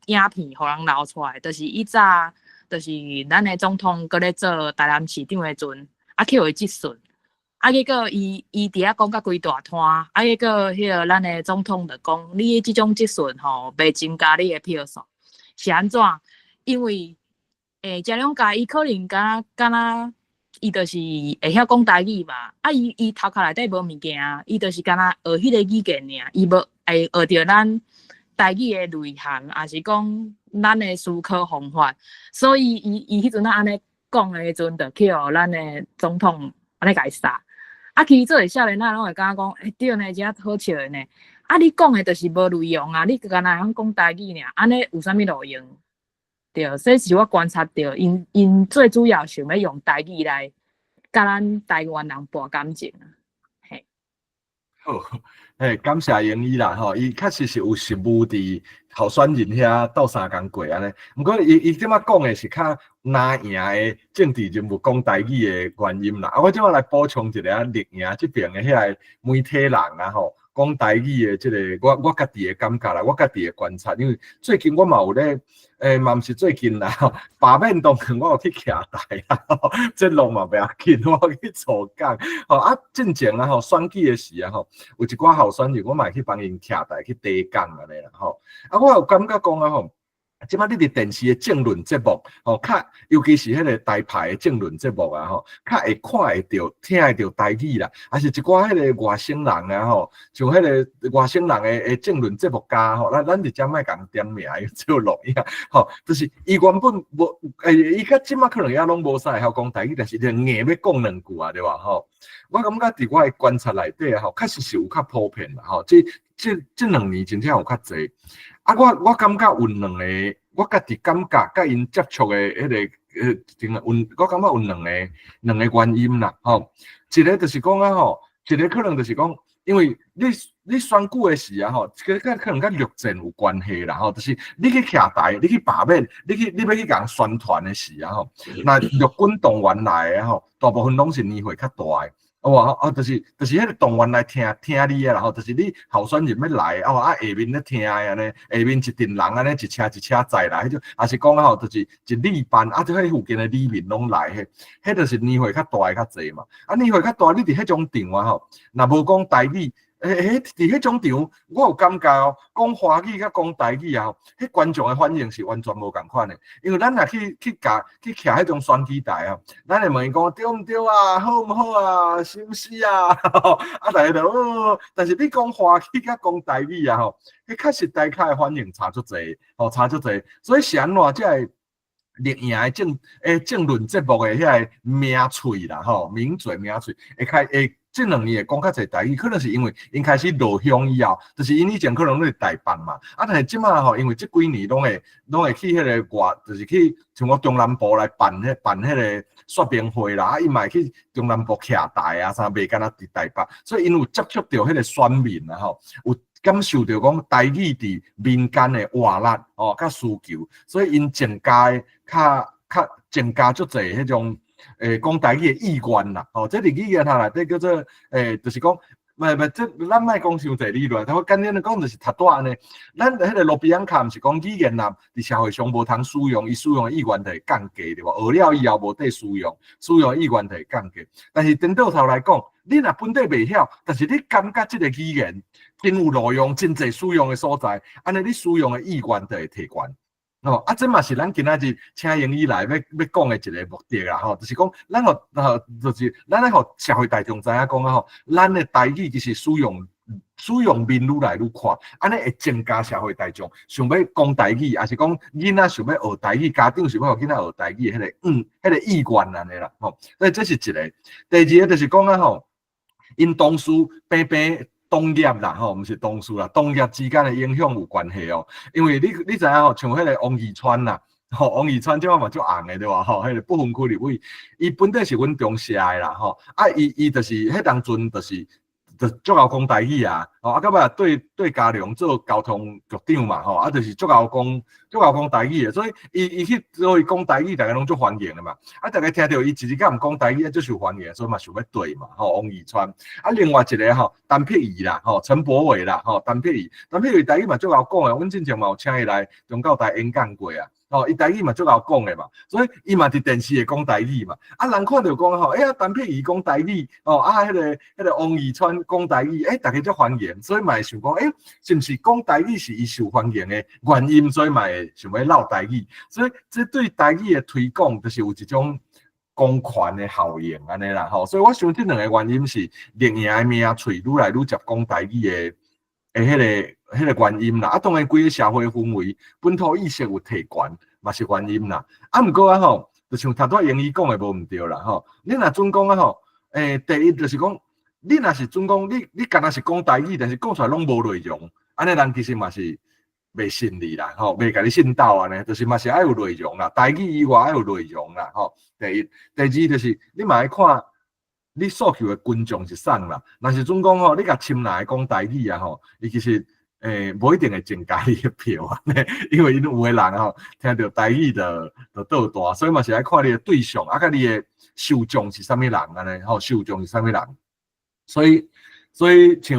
影片，予人流出來，就是以早，就是咱的總統閣咧做台南市長的時陣，啊，去予伊質詢，啊，結果伊佇遐講甲規大攤，啊，結果彼个咱的總統就講，你的這種質詢吼，袂增加你的票數，是按怎？因為食糧界伊可能敢若伊就是會曉講台語嘛，啊，伊頭殼內底無物件，伊就是敢若學彼個語言爾，伊無會學著咱台語的內涵，抑是講咱的思考方法，所以伊彼陣仔按呢講的彼陣，就去予咱的總統按呢共伊殺。啊，其實做為少年仔攏會感覺講，欸，對呢，真好笑的呢。啊，你講的就是無內容啊，你敢若會曉講台語爾，按呢有啥物路用？對，這是我觀察著，𪜶最主要想欲用台語來共咱台灣人博感情啊。嘿。好，嘿，感謝英語啦，吼，伊確實是有實務佇候選人遐鬥相共過按呢。毋過伊這擺講的是較藍營的政治人物講台語的原因啦。啊，我這擺來補充一下綠營這邊的遐个媒體人啊吼，講台語的這个我家己的感覺啦，我家己的觀察，因為最近我嘛有咧，嘛毋是最近啦，罷免當陣我有去徛台啊，這路嘛袂要緊，我去做工，吼啊，進前啊吼，選舉的時啊吼，有一寡候選人，我嘛會去幫𪜶徛台去提講按呢啦吼，啊，我有感覺講啊吼，這擺你佇電視的政論節目，吼，較尤其是彼个台派的政論節目啊吼，較會看會著、聽會著台語啦，抑是一寡彼个外省人啊吼，像彼个外省人的政論節目家吼，咱佇遮莫共點名，做錄影吼，就是伊原本無，伊較這擺可能也攏無啥會曉講台語，但是就硬欲講兩句啊，對無吼？我感覺佇我的觀察內底吼，確實是有較普遍啦吼，這2年真正有較濟。啊，我感覺有兩個，我家己感覺佮𪜶接觸的彼个，真有，我感覺有兩個原因啦，吼。一個就是講啊吼，一個可能就是講，因為你選舉的時啊吼，這個可能佮綠箭有關係啦吼，就是你去徛台，你去罷免，你欲去共人宣傳的時啊吼，若陸軍動員來的吼，大部分攏是年歲較大的。哦啊，就是彼个動員來聽聽你的啦吼，就是你候選人欲來，哦啊下面咧聽的按呢，下面一陣人按呢一車一車載來，彼種，抑是講吼，就是一里班啊，就彼附近的里民攏來，彼就是年歲較大的較濟嘛。啊，年歲較大，你佇彼種場啊吼，若無講台語，佇彼種場，我有感覺哦，講華語佮講台語啊，彼觀眾的反應是完全無仝款的。因為咱若去共去徛彼種選舉台啊，咱會問伊講對毋對啊，好毋好啊，是毋是啊？啊，逐家就哦，但是你講華語佮講台語啊吼，彼確實大家的反應差足濟，吼差足濟。所以是按怎才會綠營的政論節目的遐個名喙啦吼，名嘴名喙會開會。這兩年會講較濟台語，可能是因為𪜶開始落鄉以後，就是𪜶以前可能攏佇台北嘛，啊，但是這擺吼，因為這幾年攏會去彼个外，就是去像講中南部來辦彼个說明會啦，啊，伊嘛會去中南部徛台啊啥，袂干焦佇台北，所以𪜶有接觸著彼个選民啊吼，有感受著講台語佇民間的活力哦，佮需求，所以𪜶增加的較較增加足濟彼種講台語的意願啦，吼，這佇語言學內底叫做就是講，毋毋，這咱莫講傷濟理論，我簡單來講就是頭拄仔按呢，咱彼個羅比安卡毋是講語言若佇社會上無通使用，伊使用的意願就會降低對無？學了以後無得使用，使用的意願就會降低。但是顛倒頭來講，你若本底袂曉，但是你感覺這個語言真有路用，真濟使用的所在，按呢你使用的意願就會提懸。吼，啊，這嘛是咱今仔日請英語來欲欲講的一個目的啦，吼，就是講咱予吼，就是咱愛予社會大眾知影講啊吼，咱的台語其實使用面愈來愈闊，按呢會增加社會大眾想欲講台語，抑是講囡仔想欲學台語，家長想欲予囡仔學台語彼個彼個意願按呢啦，吼，所以這是一個。第二个就是講啊吼，𪜶同事平平同業啦，吼，毋是同事啦，同業之間的影響有關係哦。因為你知影吼，像彼個王義川啦，吼，王義川這擺嘛足紅的對無？吼，彼個不分區立委，伊本底是阮中社的啦，吼，啊，伊就是彼當陣就是就足𠢕講台語啊，吼，啊，到尾對嘉良做交通局長嘛，吼，啊，就是足𠢕講台語的，所以伊去做伊講台語，逐家攏足歡迎的嘛。啊，逐家聽著伊一日敢毋講台語，啊，足受歡迎，所以嘛想欲綴嘛，吼，王義川。啊，另外一個吼，陳碧儀啦，吼，陳柏惟啦，吼，陳碧儀，陳碧儀台語嘛足𠢕講的，阮之前嘛有請伊來中教台演講過啊。吼，伊台語嘛足𠢕講的嘛，所以伊嘛佇電視會講台語嘛。啊，人看著講吼，欸呀，陳碧儀講台語，哦，啊，彼個王義川講台語，欸，逐家足歡迎，所以嘛會想講，欸，是毋是講台語是伊受歡迎的原因，所以嘛會想欲嘮台語。所以這對台語的推廣，就是有一種公權的效應按呢啦，吼。所以我想這兩个原因是綠營的名喙愈來愈捷講台語的彼個原因啦。啊，當然規个社會氛圍，本土意識有提懸，嘛是原因啦。啊，毋過啊吼，就像頭拄仔英語講的無毋對啦吼。你若準講啊吼，第一就是講，你若是準講，你敢若是講台語，但是講出來攏無內容，按呢人其實嘛是袂信你啦，吼，袂共你信鬥按呢，就是嘛是愛有內容啦，台語以外愛有內容啦，吼。第一，第二就是你嘛愛看你訴求的群眾是啥啦。若是準講吼，你共深藍的講台語啊吼，伊其實無一定會增加你的票啊，因為𪜶有的人吼，聽著台語就倒彈，所以嘛是愛看你的對象，啊，佮你的受眾是啥物人按呢，吼，受眾是啥物人。所以像，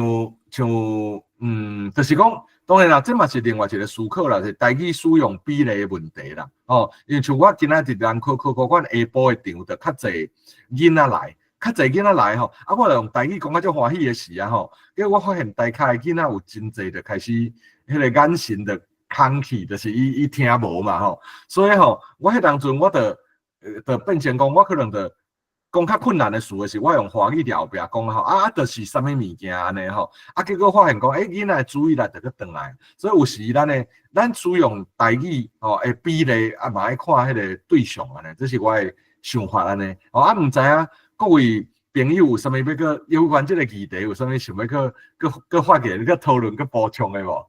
就是講，當然啦，這嘛是另外一個思考啦，是台語使用比例的問題啦，吼，因為像我今仔日人考考考，阮下晡的場就較濟囡仔來。較濟囡仔來吼，啊，我用台語講甲足歡喜的時啊吼，結果我發現台跤的囡仔有真濟就開始彼個眼神就空去，就是伊聽無嘛吼，所以吼，我彼當陣我就變成講，我可能就講較困難的詞的時，我用華語佇後壁講吼，啊，就是啥物物件按呢吼，啊，結果發現講，欸，囡仔的注意力就閣轉來，所以有時咱使用台語吼的比例啊，嘛愛看彼個對象按呢，這是我的想法按呢，吼，啊，毋知影各位朋友有啥物欲閣有關這个議題有啥物想欲閣閣閣發言、閣討論、閣補充的無？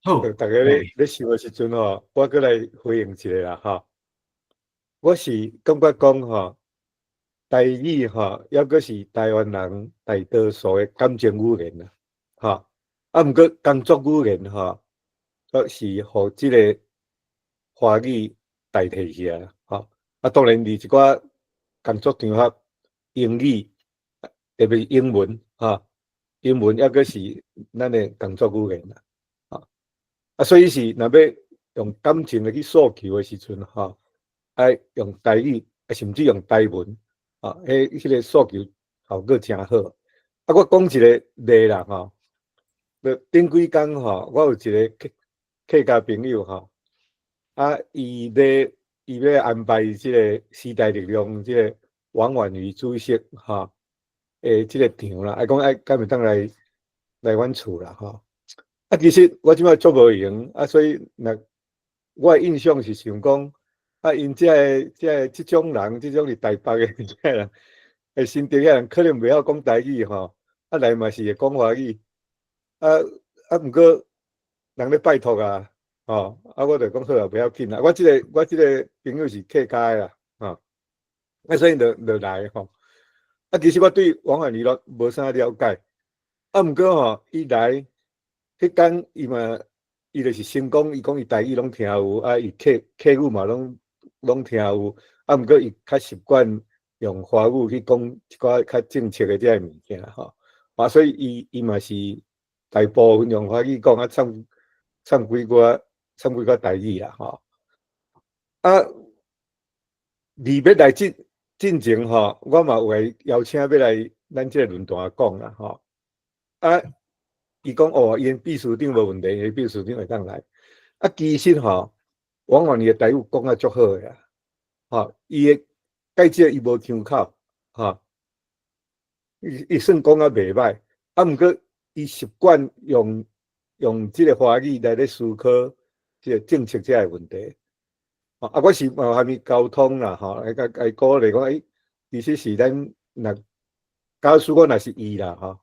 好，逐家咧想的時陣吼，我閣來回應一下啦，吼。我是感覺講吼，台語吼，猶閣是台灣人大多數的感情語言啦，吼。啊，毋過工作語言吼，閣是予這个華語代替去啊，吼。啊，當然佇一寡工作場合，英語特別英文，吼，英文猶閣是咱的工作語言啦，吼。啊，所以是若欲用感情來去訴求的時陣，吼，愛用台語，啊，甚至用台文，啊，彼個訴求效果誠好。啊，我講一个例啦，吼，頂幾工吼，我有一个客家朋友吼，啊，伊欲安排這个時代力量這个王婉諭主席吼，這个場啦，啊，講愛敢會當來阮厝啦，吼。啊，其實我這擺足無閒，啊，所以若我的印象是想講，啊，𪜶這个這種人，這種佇台北的這个人，新竹遐人可能袂曉講台語吼，啊來嘛是會講華語，啊，毋過人咧拜託啊，吼，啊，我就講好啊，不要緊啦。我這个朋友是客家的啦，吼，啊，所以就來吼。啊，其實我對王婉儀攏無啥了解，啊，毋過吼，伊來彼工伊嘛，伊就是先講，伊講伊台語攏聽有，啊，伊客語嘛攏聽有，啊，毋過伊較習慣用華語去講一寡較政策的這个物件吼，啊，所以伊嘛是大部分用華語講，啊，摻幾寡台語啦吼。啊，離欲來進前吼，我嘛有來邀請欲來咱這个論壇講啦吼。啊，伊講哦，𪜶秘書長無問題，𪜶秘書長會當來。啊，其實吼，王婉儀的台語講啊足好的啊，吼，伊的介少伊無腔口，吼，伊算講啊袂䆀，啊，毋過伊習慣用這个華語來咧思考這个政策這个問題。啊，我是嘛和伊溝通啦，吼，來共伊鼓勵講，欸，其實是咱若假使我若是伊啦，吼，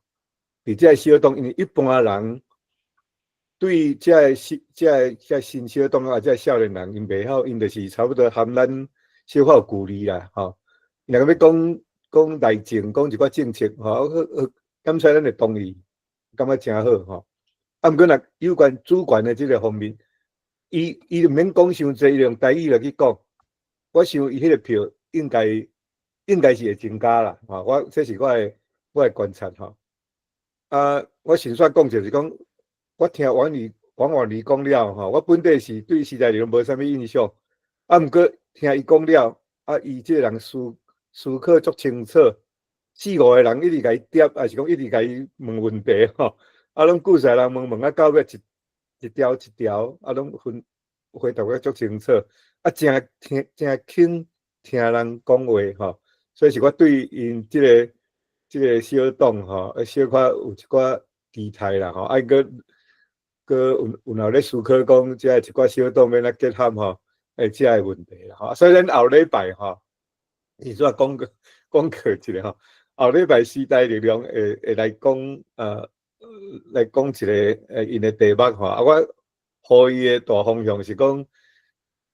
佇這个小黨，因為一般人對這个新、這个、這个新小黨啊，這个少年人，𪜶袂曉，𪜶就是差不多含咱小可有距離啦，吼。若欲講講內政，講一寡政策，吼，好，感謝咱會同意，感覺誠好，吼。啊，毋過若有關主權的這个方面，伊就毋免講傷濟，伊用台語來去講，我想伊彼个票應該是會增加啦，吼，這是我的觀察吼。啊，我先煞講就是講，我聽王婉儀講了吼，我本底是對時代力量無啥物印象，啊，毋過聽伊講了，啊，伊這個人思考足清楚，四五個人一直共伊疊，抑是講一直共伊問問題吼，啊，攏故事人問問啊，到尾一條一條，啊，攏分回答得足清楚，啊，誠聽誠肯聽人講話吼，所以是我對𪜶這個小黨吼，小可有一寡期待啦吼，啊，閣有咧思考講，這一寡小黨欲按怎結合吼，欸，這个問題啦吼，所以咱後禮拜吼，伊煞講過講過一下吼，後禮拜時代力量會來講一个𪜶的題目吼，啊，我予伊的大方向是講，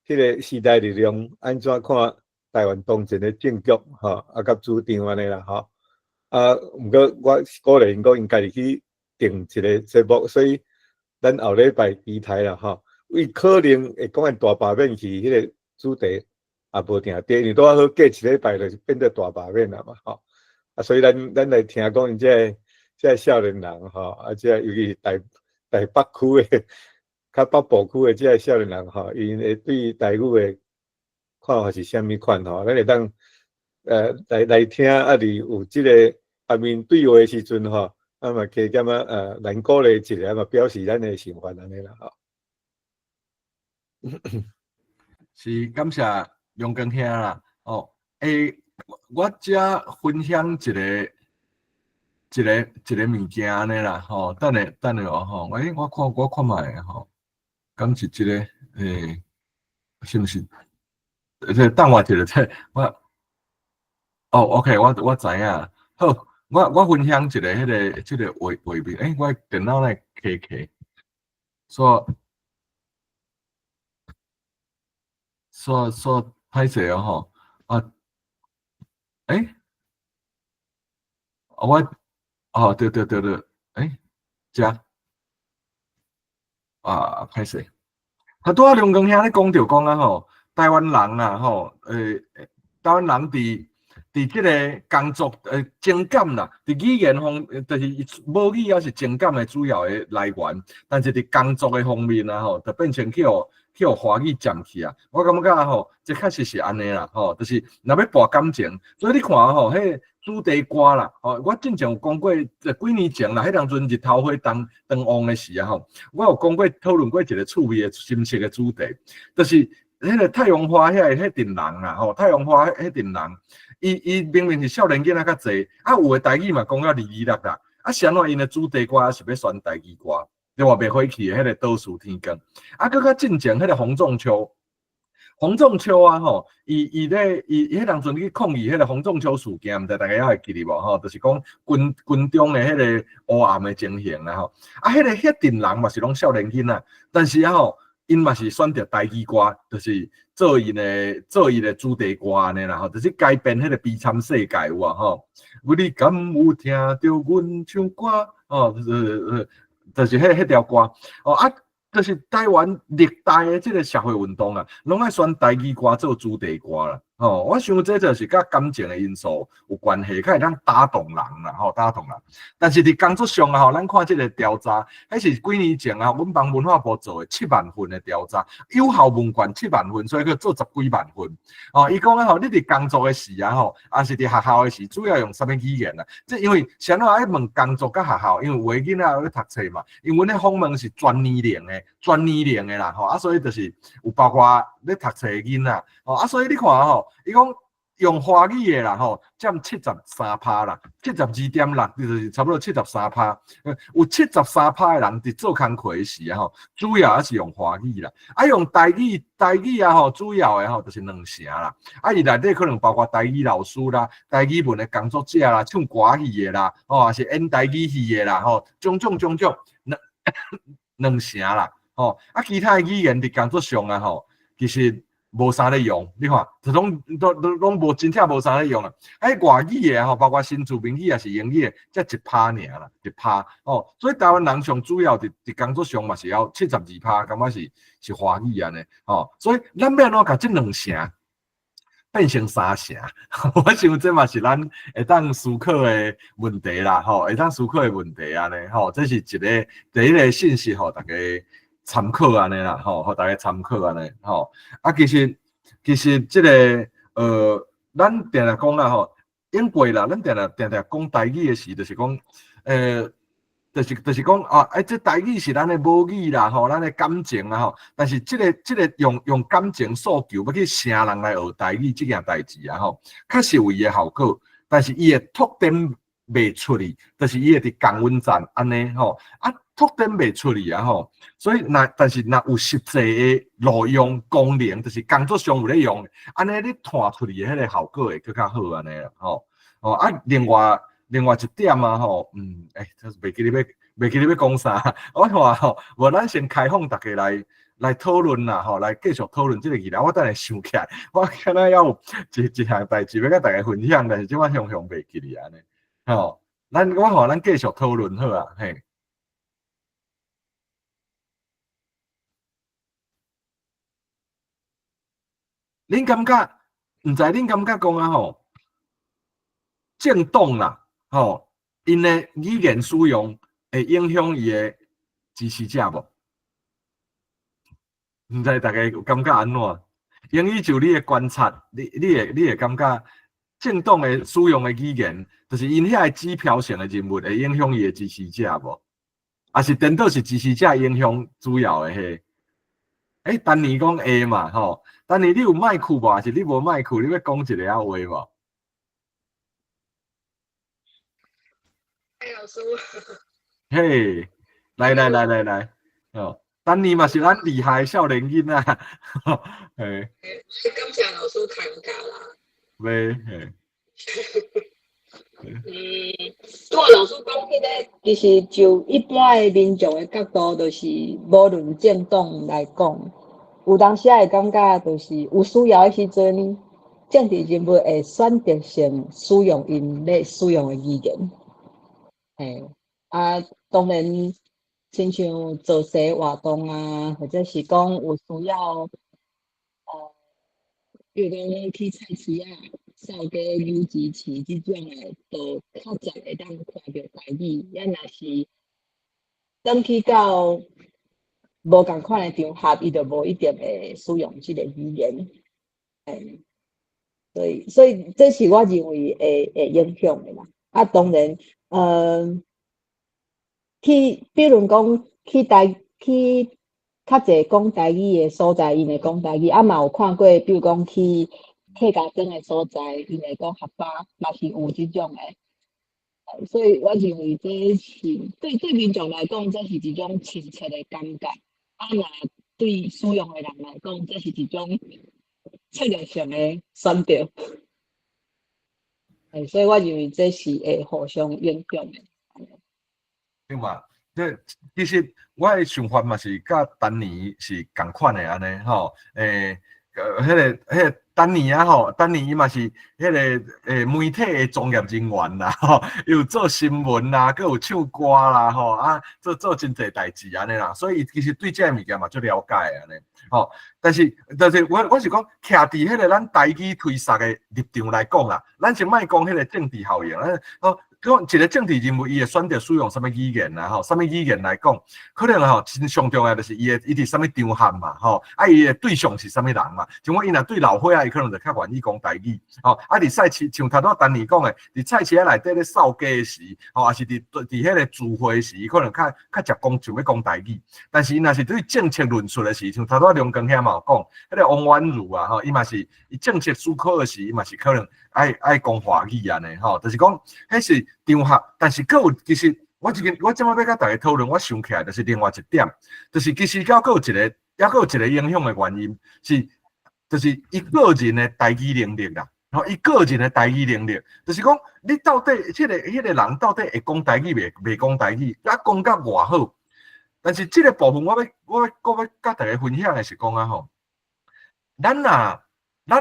彼个時代力量按怎看台灣當前的政局吼，啊，佮主張按呢啦吼，啊，毋過我鼓勵𪜶講，𪜶家己去定一个節目，所以咱後禮拜期待啦吼，伊可能會講大罷免去彼个主題也無定對，因為拄仔好過一禮拜就是變做大罷免啦嘛吼，啊，所以咱來聽講𪜶這个少年人吼，啊，這個尤其是台北區的、較北部區的這个少年人吼，𪜶會對台語的看法是啥物款吼？咱會當來聽，啊，佇有這个下面對話的時陣吼，啊嘛加減仔咱鼓勵一下嘛，表示咱的想法按呢啦吼。是感謝梁根兄啦，哦，欸，我遮分享一個物件按呢啦，吼，等下等下哦，吼，欸，我看覓吼，敢是這個，欸，是毋是？這等我一下，這我，哦，OK，我知影，好，我分享一個彼個這個畫面，欸，我電腦來開開，煞歹勢哦吼，啊，欸，我，哦，對對對對，欸，遮，啊，歹勢，啊，拄仔梁光兄咧講著講啊吼，台灣人啊吼，台灣人佇這个工作情感啦，佇語言方，就是母語猶是情感的主要的來源，但是佇工作的方面啊吼，就變成去予華語佔去啊。我感覺吼，這確實是按呢啦，吼，就是若欲博感情，所以你看吼，彼個主題歌啦，吼，我進前有講過，幾年前啦，彼當陣日頭花當旺的時啊吼，我有講過討論過一個趣味的深色的主題，就是彼個太陽花遐彼陣人啦，吼，太陽花彼陣人，伊明明是少年囡仔較濟，啊有的台語嘛講甲離離落落，啊是按怎𪜶的主題歌是欲選台語歌，對無？袂火去的彼个倒數天光，啊，閣較進前彼个洪仲丘，洪仲丘啊吼，伊彼當陣去抗議彼个洪仲丘事件，毋知大家猶會記得無吼？就是講軍中的彼个烏暗的情形啊吼，啊，彼個彼陣人嘛是攏少年囡仔，但是啊吼， 𪜶嘛是選擇台語歌，就是做𪜶的主題歌按呢啦吼，就是改編彼個悲慘世界有無吼？你敢有聽著阮唱歌？哦，就是彼條歌哦啊，就是台灣歷代的這個社會運動啊，攏愛選台語歌做主題歌啦。吼，我想這就是佮感情的因素有關係，較會當打動人啦，吼，打動人。但是佇工作上啊，吼，咱看這個調查，彼是幾年前啊，阮幫文化部做的七萬份的調查，有效問卷七萬份，所以去做十幾萬份。哦，伊講啊吼，你佇工作的時啊吼，抑是佇學校的時，主要用啥物語言啊？這因為啥物愛問工作佮學校，因為有的囡仔咧讀冊嘛，因為阮咧訪問是全年齡的，全年齡的啦，吼啊，所以就是有包括咧讀冊的囡仔，哦啊，所以你看吼，伊講用華語的啦吼，佔73趴啦，72.6，就是差不多七十三趴。有七十三趴的人佇做工課的時啊吼，主要還是用華語啦。啊，用台語，台語啊吼，主要的吼就是兩成啦。啊，伊內底可能包括台語老師啦、台語文的工作者啦、唱歌戲的啦，吼，抑是演台語戲的啦，吼，種種種種兩成啦，吼。啊，其他的語言佇工作上啊吼，其實無啥咧用，你看，就攏都都攏無真正無啥咧用啊。啊，外語的吼，包括新住民語抑是英語的，才1趴爾啦，一趴哦。所以台灣人上主要佇工作上嘛是要72趴，感覺是華語按呢，吼。所以咱欲按怎共這兩成變成三成？我想這嘛是咱會當思考的問題啦，吼，會當思考的問題按呢，吼，這是一個第一個信息，予大家參考按呢啦，吼，予大家參考按呢，吼。啊，其實這個咱定定講啦，吼，應過啦，咱定定定定講台語的時，就是講，就是講啊，欸，這台語是咱的母語啦，吼，咱的感情啦，吼。但是這個這個用感情訴求欲去晟人來學台語這件代誌啊，吼，確實有伊的效果，但是伊會拓展袂出去，就是伊會佇降溫站按呢，吼，啊，拓展袂出去啊，吼。所以若但是若有實際的路用功能，就是工作上有咧用，按呢你拓出去的彼個效果會閣較好按呢，吼。哦啊，另外一點啊，吼，欸，這是袂記得欲講啥，我看吼，無咱先開放大家來討論啦，吼，來繼續討論這個議題。我等下想起來，我敢若猶有一項代誌欲佮大家分享，但是這擺雄雄袂記得按呢，吼，我看咱繼續討論好啊，嘿。恁感覺，毋知恁感覺講啊吼，政黨啦，吼，𪜶的語言使用會影響伊的支持者無？毋知大家有感覺按怎？英語就你的觀察，你會感覺政黨的使用的語言，就是𪜶遐個指標性的人物會影響伊的支持者無？抑是顛倒是支持者影響主要的彼？欸，丹尼講會嘛吼？丹尼，你有麥克無？抑是你無麥克？你欲講一下仔話無？欸，老師。嘿，來來來來來，哦，丹尼嘛是咱厲害的少年囡仔，嘿。感謝老師開教啦。袂，嘿。拄仔老師講彼個，其實就一般的民眾的角度，就是無論政黨來講，有當時會感覺，就是有需要的時陣，政治人物會選擇性使用𪜶咧使用的語言。嘿，啊，當然，親像造勢活動啊，或者是講有需要，比如講去菜市仔掃街扭機市這種的，就較濟會當看著台語。啊，若是轉去到無仝款的場合，伊就無一定會使用這个語言。嘿，所以這是我認為會影響的啦。啊，當然，去，比如講去較濟講台語的所在，𪜶會講台語，啊嘛有看過，比如講去客家莊的所在，𪜶會講客家，嘛是有這種的。所以我認為這是對民眾來講，這是一種親切的感覺。啊，若對使用的人來講，這是一種策略性的選擇。所以我認為這是會互相影響的。對嘛？這其實我的想法嘛是佮丹尼是仝款的按呢吼，彼個丹尼啊吼，丹尼伊嘛是彼個媒體的專業人員啦吼，伊有做新聞啦，閣有唱歌啦吼，啊做真濟代誌按呢啦，所以其實對這个物件嘛足了解按呢吼。但是我是講，徛佇彼個咱台語推捒的立場來講啦，咱先莫講彼個政治效應，咱哦。講一個政治人物，伊會選擇使用啥物語言啦吼，啥物語言來講，可能吼真上重要就是伊佇啥物場合嘛吼，啊伊的對象是啥物人嘛。像我伊若對老歲仔，伊可能就較願意講台語吼。啊佇菜市，像頭拄丹尼講的，佇菜市仔內底咧掃街的時，吼，抑是佇彼個聚會時，伊可能較捷講想欲講台語。但是伊若是對政策論述的時，像頭拄梁光兄嘛有講，彼個王婉如啊吼，伊嘛是伊政策思考的時，伊嘛是可能愛講華語按呢吼，就是講彼是場合，但是閣有其實我這個我這擺欲佮大家討論，我想起來就是另外一點，就是其實閣有一個，猶閣有一個影響的原因是，就是伊個人的台語能力啦，吼，伊個人的台語能力，就是講你到底彼個人到底會講台語袂？袂講台語，啊講甲偌好，但是這個部分我欲佮大家分享的是講啊吼，咱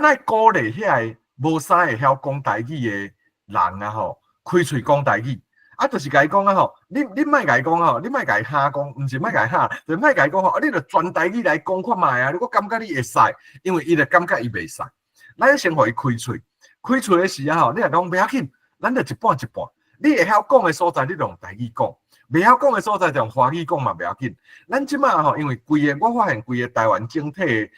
愛鼓勵遐個無啥會曉講台語的人啊吼，開喙講台語，啊，就是共伊講啊吼，你莫共伊講吼，你莫共伊蝦講，毋是莫共伊蝦，就莫共伊講吼，啊，你著全台語來講看覓啊，我感覺你會使，因為伊就感覺伊袂使。咱先予伊開喙，開喙的時啊吼，你若講袂要緊，咱就一半一半。你會曉講的所在，你就用台語講；袂曉講的所在，就用華語講嘛，袂要緊。咱這擺吼，因為規个我發現規个台灣整體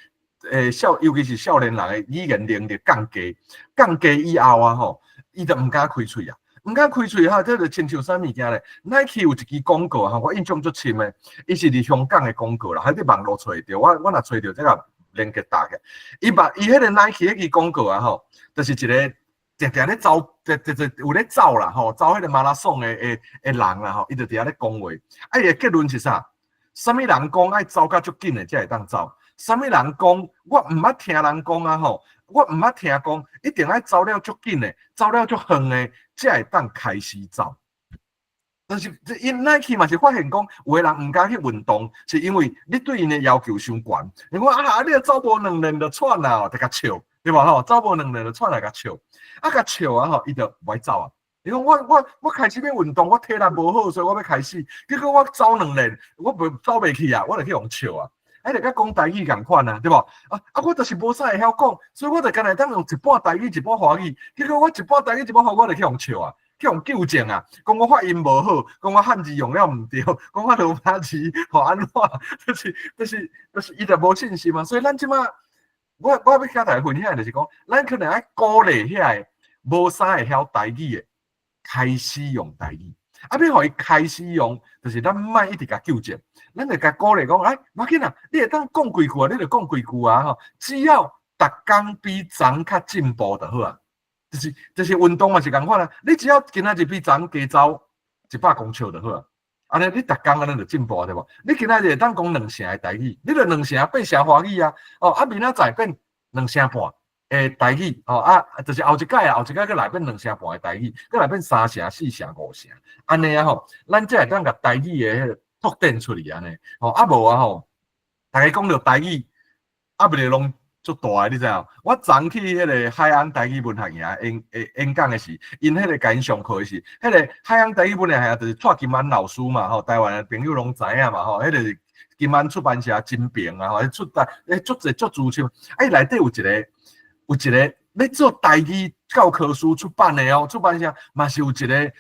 尤其是少年人的語言能力降低，降低以後啊吼，伊就毋敢開喙啊。毋敢開喙吼，這就親像啥物件咧？Nike 有一支廣告吼，我印象足深的，伊是佇香港的廣告啦，還佇網路揣著。我若揣著這個連結搭起來。伊彼個 Nike 彼支廣告啊吼，就是一個定定咧走，就有咧走啦吼，走彼個馬拉松的人啦吼，伊就佇遐咧講話。啊，伊的結論是啥？啥物人講愛走甲足緊的才會當走？啥物人講我毋捌聽人講啊吼？我毋捌聽講，一定愛走了足緊的，走了足遠的，才會當開始走。但是這𪜶 Nike 嘛是發現講，有的人毋敢去運動，是因為你對𪜶的要求傷懸。你講啊，你走無兩輪就喘啊，就共笑，對無吼？走無兩輪就喘來共笑，啊共笑啊吼，伊就無愛走啊。伊講我開始欲運動，我體力無好，所以我欲開始。結果我走兩輪，我袂走袂去啊，我就去予笑啊。啊，就佮講台語仝款啊，對無？啊，我就是無啥會曉講，所以我就干焦會當用一半台語一半華語。結果我一半台語一半華語，我就去予笑啊，去予糾正啊，講我發音無好，講我漢字用了毋對，講我羅馬字吼按怎，就是伊就無信心啊。所以咱這擺，我欲佮大家分享的就是講，咱可能愛鼓勵遐個無啥會曉台語的，開始用台語。啊，欲予伊開始用，就是咱莫一直共糾正，咱就共鼓勵講，來，無要緊啊，你會當講幾句啊，你就講幾句啊吼，只要逐工比昨較進步就好啊。就是運動嘛是仝款啊，你只要今仔日比昨加走100公尺就好啊。按呢你逐工按呢就進步對無？你今仔日會當講兩成的台語，你就兩成變成華語啊。哦，啊明仔載變兩成半的台語，哦啊，就是後一擺啊，後一擺閣來變兩成半的台語，閣來變三成、四成、五成，按呢啊吼，咱才會當共台語的彼個拓展出去按呢，吼啊無啊吼，逐家講著台語，壓力攏足大的，你知影？我昨去彼個海岸台語文學營演講的時，𪜶彼個共𪜶上課的時，彼個海岸台語文學營就是蔡金安老師嘛，吼，台灣的朋友攏知影嘛，吼，彼個是金安出版社真平啊，吼，出台足濟足資深，啊伊內底有一個咧做台語教科書出版的哦，出版社嘛是有一個人，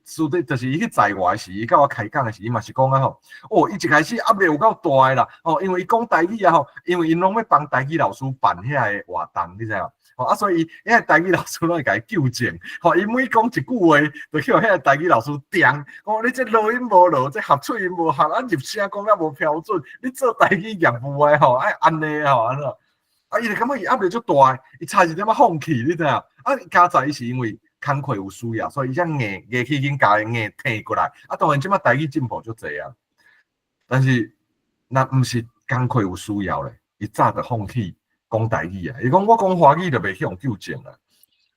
私底就是伊去載我的時，伊佮我開講的時，伊嘛是講啊吼，哦，伊一開始壓力有夠大的啦，哦，因為伊講台語啊吼，因為𪜶攏欲幫台語老師辦遐個活動，你知無？吼啊，所以伊遐台語老師攏會共伊糾正，吼，伊每講一句話，就去予遐個台語老師刁，講你這落音無落，這合喙音無合，啊入聲講甲無標準，你做台語業務的吼，愛按呢吼按怎？啊，伊就感覺伊壓力足大，伊差一點仔放棄，你知影？啊，佳哉伊是因為工課有需要，所以伊才硬起緊共伊硬挺過來。啊，當然這擺台語進步足濟啊，但是若毋是工課有需要咧，伊早就放棄講台語啊。伊講我講華語就袂去予糾正啊。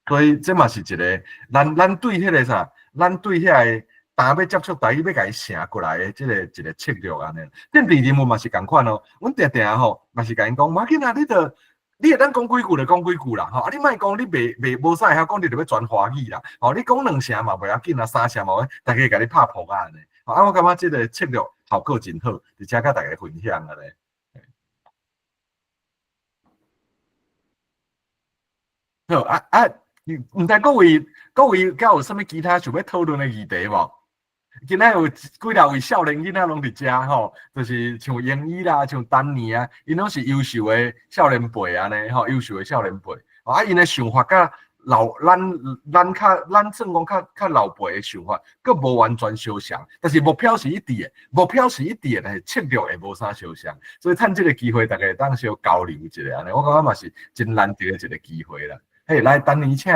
所以這嘛是一個，咱對彼個啥，咱對遐個當欲接觸台語，欲共伊成過來的這个一個策略按呢。政治人物嘛是仝款哦，阮定定吼嘛是共𪜶講，無要緊啊，你著你會當講幾句就講幾句啦，吼啊！你莫講你袂袂無啥會曉講，你著欲轉華語啦，吼！你講兩成嘛袂要緊啊，三成嘛，大家共你拍噗仔按呢。啊，我感覺這个策略效果真好，佇遮佮大家分享按呢。好啊啊！毋知各位各位敢有啥物其他想欲討論的議題無？今仔有幾若位少年囡仔攏佇遮吼，就是像英語啦，像丹尼啊，𪜶攏是優秀的少年輩按呢吼，優秀的少年輩。啊，𪜶的想法佮老咱咱較咱算講較較老輩的想法，閣無完全相像，但是目標是一致的，目標是一致的，但是策略會無啥相像，所以趁這个機會，大家會當相交流一下按呢，我感覺嘛是真難得的一个機會啦。嘿，來，丹尼請。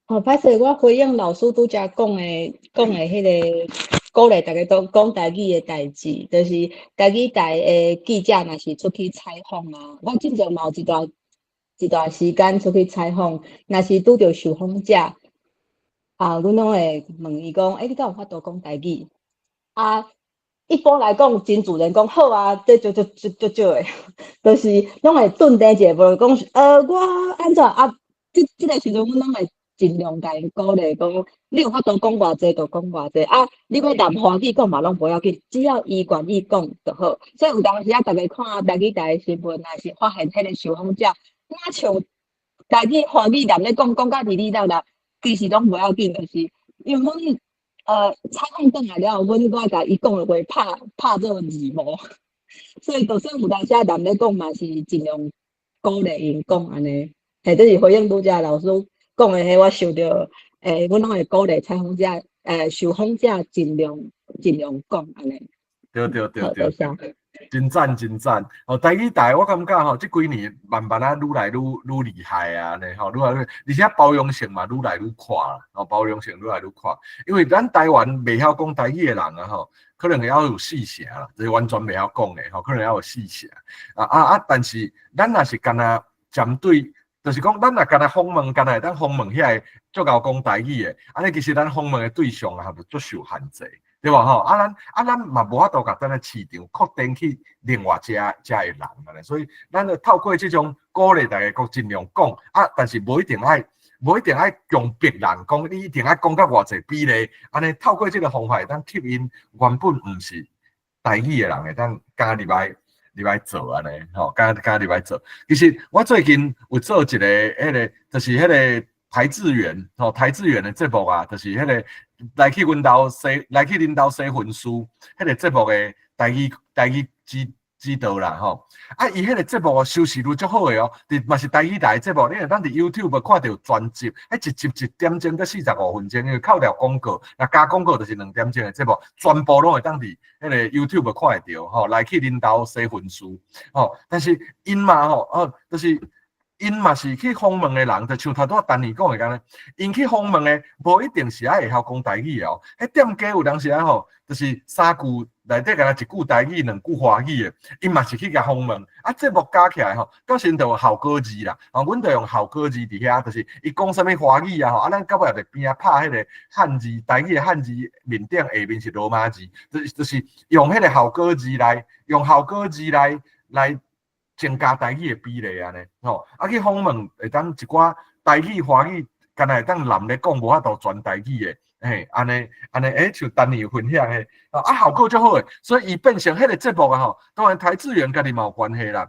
哦，歹勢，我回應老師拄才講的彼个鼓勵大家都講台語的代誌，就是台語台的記者若是出去採訪啊，我進前嘛有一段一段時間出去採訪，若是拄著受訪者，啊，阮攏會問伊講，欸，你敢有法度講台語？啊，一般來講，真自然講好啊，這足足足足少的，就是攏會頓停一下，無講我按怎啊？這這个時陣，阮攏會盡量共𪜶鼓勵講，你有法度講偌濟就講偌濟啊！你欲談華語講嘛攏無要緊，只要伊願意講就好。所以有當時啊，逐家看台語台的新聞，若是發現彼个受訪者，若像台語、華語連咧講，講甲哩哩啦啦，其實攏無要緊，就是因為阮採訪轉來了後，阮閣愛共伊講的話拍拍做字幕，所以就算有當時啊連咧講嘛是盡量鼓勵𪜶講按呢。嘿，這是回應拄才老師講的彼，我想著，阮攏會鼓勵採訪者，受訪者盡量盡量講按呢。對對對對，對，真讚真讚！哦，台語台我感覺吼，這幾年慢慢仔愈來愈愈厲害啊，呢吼，愈來愈，而且包容性嘛愈來愈闊啦，哦，包容性愈來愈闊。因為咱台灣袂曉講台語的人啊吼，可能會曉有四成啦，就是完全袂曉講的吼，可能會曉有四成。啊啊啊！但是咱若是干焦針對，就是講咱若干焦訪問，干焦會當訪問遐个足𠢕講台語的，按呢其實咱訪問的對象啊，就足受限制。對無吼？啊，咱啊，咱嘛無法度共咱的市場擴展去另外遮遮的人按呢，所以咱就透過這種鼓勵大家閣盡量講啊，但是無一定愛，無一定愛強迫人講，你一定愛講甲偌濟比例，按呢透過這个方法會當吸引原本毋是台語的人會當加入來入來做按呢，吼，加加入來做。其實我最近有做一个彼个，就是彼个台智源吼，台智源的節目啊，就是彼个來去阮兜洗，來去恁兜洗薰書，彼个節目的台語台語指指導啦吼。啊，伊彼个節目收視率足好的哦，佇嘛是台語台的節目，你會當佇 YouTube 看著全集，彼一集一點鐘閣45分鐘，因為扣掉廣告，若加廣告就是2點鐘的節目，全部攏會當佇彼个 YouTube 看會著吼。來去恁兜洗薰書吼，但是𪜶嘛吼，哦，就是𪜶嘛是去訪問的人，就像頭拄仔丹尼講的按呢，𪜶去訪問的，無一定是愛會曉講台語的哦。彼店家有當時啊吼，就是三句內底敢若一句台語，兩句華語的，𪜶嘛是去共訪問。啊，節目加起來吼，到時就有效果字啦。哦，阮就用效果字佇遐，就是伊講啥物華語啊吼，啊，咱到尾就邊仔拍彼个漢字，台語的漢字面頂下面是羅馬字，就是用彼个效果字來，用效果字來來增加台語的比例按呢，吼，啊去訪問會當一寡台語、華語，敢若會當連咧講，無法度全台語的，嘿，按呢按呢，欸，像丹尼有分享的，啊，效果足好的，所以伊變成彼个節目啊吼，當然台智源家己嘛有關係啦，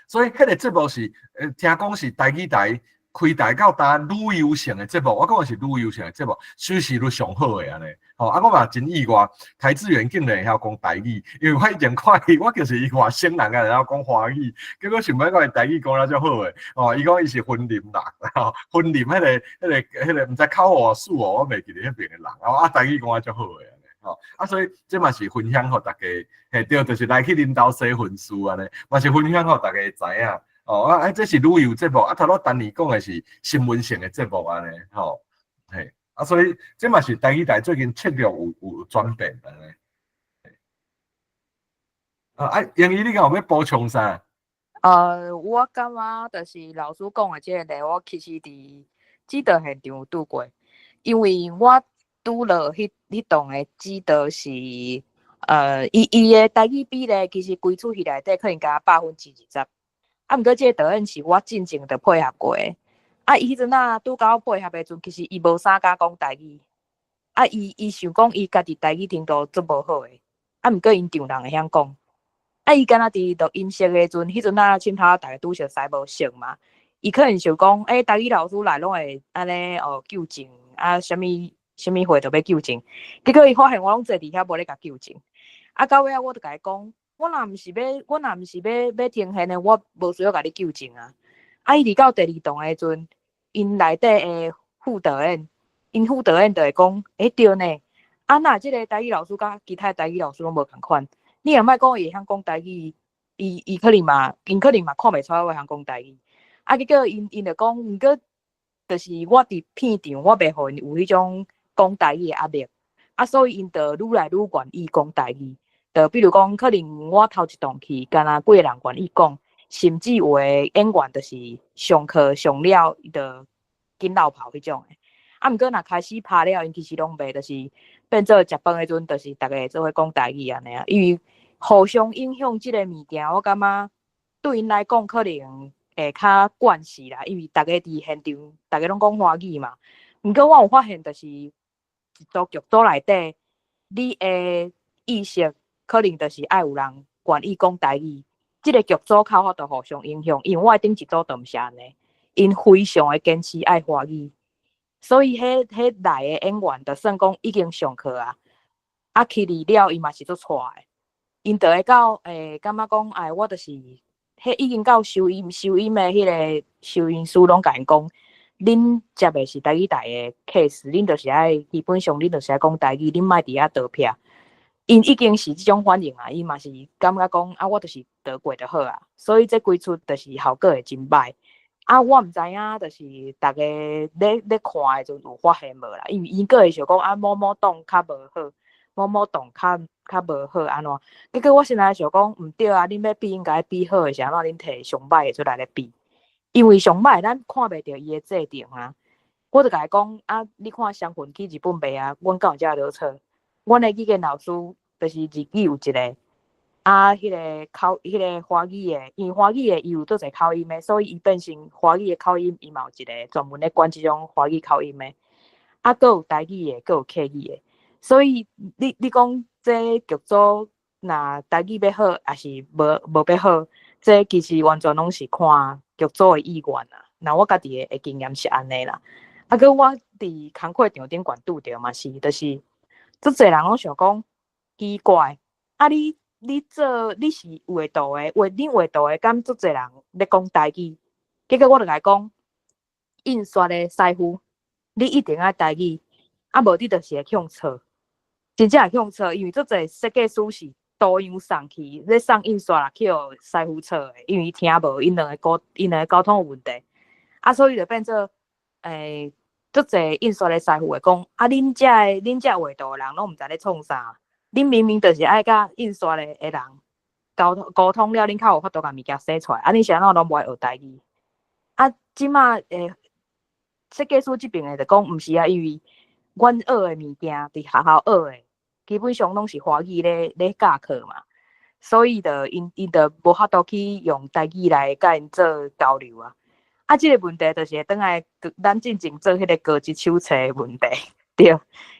所以彼个節目是，聽講是台語台開台到今旅遊性的節目，我講的是旅遊性的節目，收視率上好的按呢，吼，啊，我嘛真意外，台智源竟然會曉講台語，因為我以前看伊，我就是伊外省人啊，會曉講華語，結果想欲講伊台語講得足好的，哦，伊講伊是雲林人，吼，雲林彼个、彼个、彼个，毋知口湖四湖，我袂記得彼邊的人，哦，啊，台語講得足好的按呢，吼，啊，所以這嘛是分享予大家，嘿，對，就是來去恁兜洗薰書按呢，嘛是分享予大家知影。哦，啊，啊，這是旅遊節目，啊，頭拄丹尼講的是新聞性的節目按呢，吼，嘿，啊，所以這嘛是台語台最近策略有有轉變按呢。啊，啊，英語你敢有欲補充啥？我感覺就是老師講的這个例，我其實佇指導現場有拄過，因為我拄拄落彼棟的指導是，伊的台語比例其實規出戲內底可能加20%。啊，毋過這個導演是我進前就配合過的。啊，伊彼陣仔拄共我配合的時陣，其實伊無啥敢講台語。啊，伊想講伊家己台語程度足無好的。啊，毋過𪜶丈人會曉講。啊，伊敢若佇錄音室的時陣，彼陣仔凊彩逐家拄熟似無熟嘛。伊可能想講，欸，台語老師來攏會按呢哦糾正，啊，啥物啥物話都欲糾正。結果伊發現我攏坐佇遐無咧共糾正。啊，到尾仔我就共伊講，我若毋是欲呈現的，我無需要共你糾正啊。啊，伊佇到第二棟的時陣，𪜶內底的副導演，𪜶副導演就會講，欸，對呢，啊，若這個台語老師佮其他台語老師攏無仝款，你也莫講伊會曉講台語，伊可能嘛，𪜶可能嘛看袂出來我會曉講台語。啊，結果𪜶就講，毋過就是我佇片場，我袂予𪜶有彼種講台語的壓力，啊，所以𪜶就愈來愈願意講台語。就比如講，可能我頭一棟去，敢若幾个人願意講，甚至有的演員就是上課上了，伊就緊落跑彼種的。啊，毋過若開始拍了，𪜶其實攏袂，就是變做食飯的時陣，就是逐家做伙講台語按呢啊。因為互相影響這个物件，我感覺對𪜶來講可能會較慣勢啦，因為逐家佇現場，逐家攏講華語嘛。毋過我有發現，就是一組劇組內底，你的意識可能就是愛有人願意講台語，這个劇組較有法度互相影響。因為我的頂一組就毋是按呢，𪜶非常的堅持愛華語，所以彼來的演員就算講已經上課啊，啊去離了伊嘛是足𤆬的，𪜶就會到感覺講，哎，我就是，彼已經到收音收音的彼个收音師攏共𪜶講，恁接的是台語台的 case，恁就是愛基本上恁就是愛講台語，恁莫佇遐逃避。𪜶已經是這種反應啊，伊嘛是感覺講啊，我就是逃過就好啊，所以這規齣就是效果會真歹。啊，我毋知影，就是逐家咧看的時陣有發現無啦？因為𪜶閣會想講啊，某某檔較無好，某某檔較無好按怎？結果我現在想講毋對啊，恁欲比應該比好的是按怎？恁提上歹的出來咧比，因為上歹咱看袂著伊的制程啊。我就共伊講啊，你看雙份去日本賣啊，阮敢有遮囉嗦？阮的語言老師就是日語有一個，啊，彼个口，彼个華語的，因為華語的伊有足濟口音的，所以伊變成華語的口音，伊嘛有一個專門咧管這種華語口音的。啊，閣有台語的，閣有客語的。所以你講這劇組若台語欲好，抑是無欲好，這其實完全攏是看劇組的意願啦。若我家己的經驗是按呢啦。啊，閣我佇工課場頂懸拄著嘛是，就是足濟人攏想講奇怪，啊你做你是畫圖的，恁畫圖的，敢足濟人咧講台語？結果我就共伊講，印刷的師傅，你一定愛台語，啊無你就是會去予錯，真正會去予錯，因為足濟設計師是圖樣送去咧送印刷啦，去予師傅錯的，因為伊聽無，𪜶兩个溝通有問題，啊，所以就變做，足濟印刷的師傅會講，啊，恁遮畫圖的人攏毋知咧創啥。恁明明就是愛佮印刷的人溝通了，恁較有法度共物件寫出來。啊，恁是按怎攏無愛學台語？啊，這馬設計師這爿的就講毋是啊，因為阮學的物件佇學校學的，基本上攏是華語咧教課嘛，所以就𪜶就無法度去用台語來佮𪜶做交流啊。啊，這个問題就是會轉來咱進前做彼个高級手冊的問題，對。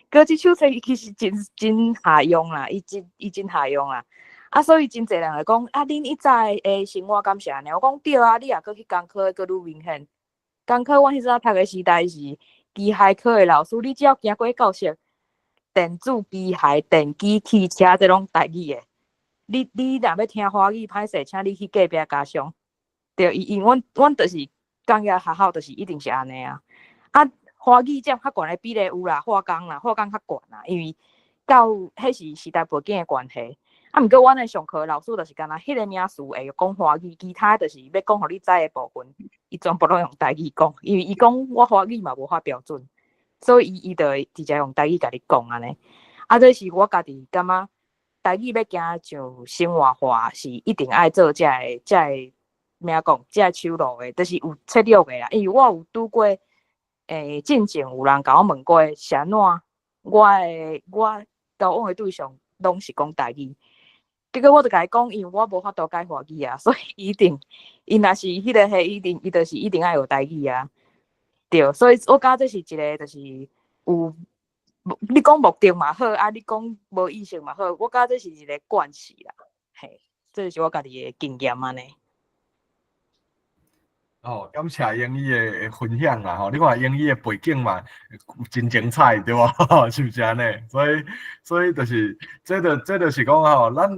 高級手冊伊其實真合用啦，伊真合用啦。啊，所以真濟人會講，啊，恁以早的生活敢是按呢？我講對啊，你若閣去工科閣愈明顯。工科阮彼陣讀的時代是機械科的老師，你只要行過教室，電子機械、電機、汽車，這攏台語的。你若欲聽華語，歹勢，請你去隔壁家鄉。對，伊阮就是工業學校，就是一定是按呢啊。啊，華語佔較懸的比例有啦，化工啦，化工較懸啦，因為到彼是時代背景的關係。啊，毋過阮的上課老師就是敢若彼个名詞會講華語，其他就是欲講予你知的部分，伊全部攏用台語講，因為伊講我華語嘛無法標準，所以伊就會直接用台語共你講按呢。啊，這是我家己感覺台語欲行上生活化，是一定愛做這个咩講，這个手路的，就是有策略的啦。因為我有拄過，進前有人共我問過是按怎，我的我交往的對象攏是講台語，結果我就共伊講，因為我無法度改華語啊，所以一定，伊若是彼個彼一定，伊就是一定愛學台語啊。對，所以我感覺這是一個就是有，你講目的嘛好，啊，你講無意識嘛好，我感覺這是一個慣勢啦，嘿，這就是我家己的經驗按呢。哦，感謝英語的分享啦，吼！你看英語的背景嘛，真精彩，對無？是毋是按呢？所以就是，這就是講吼，咱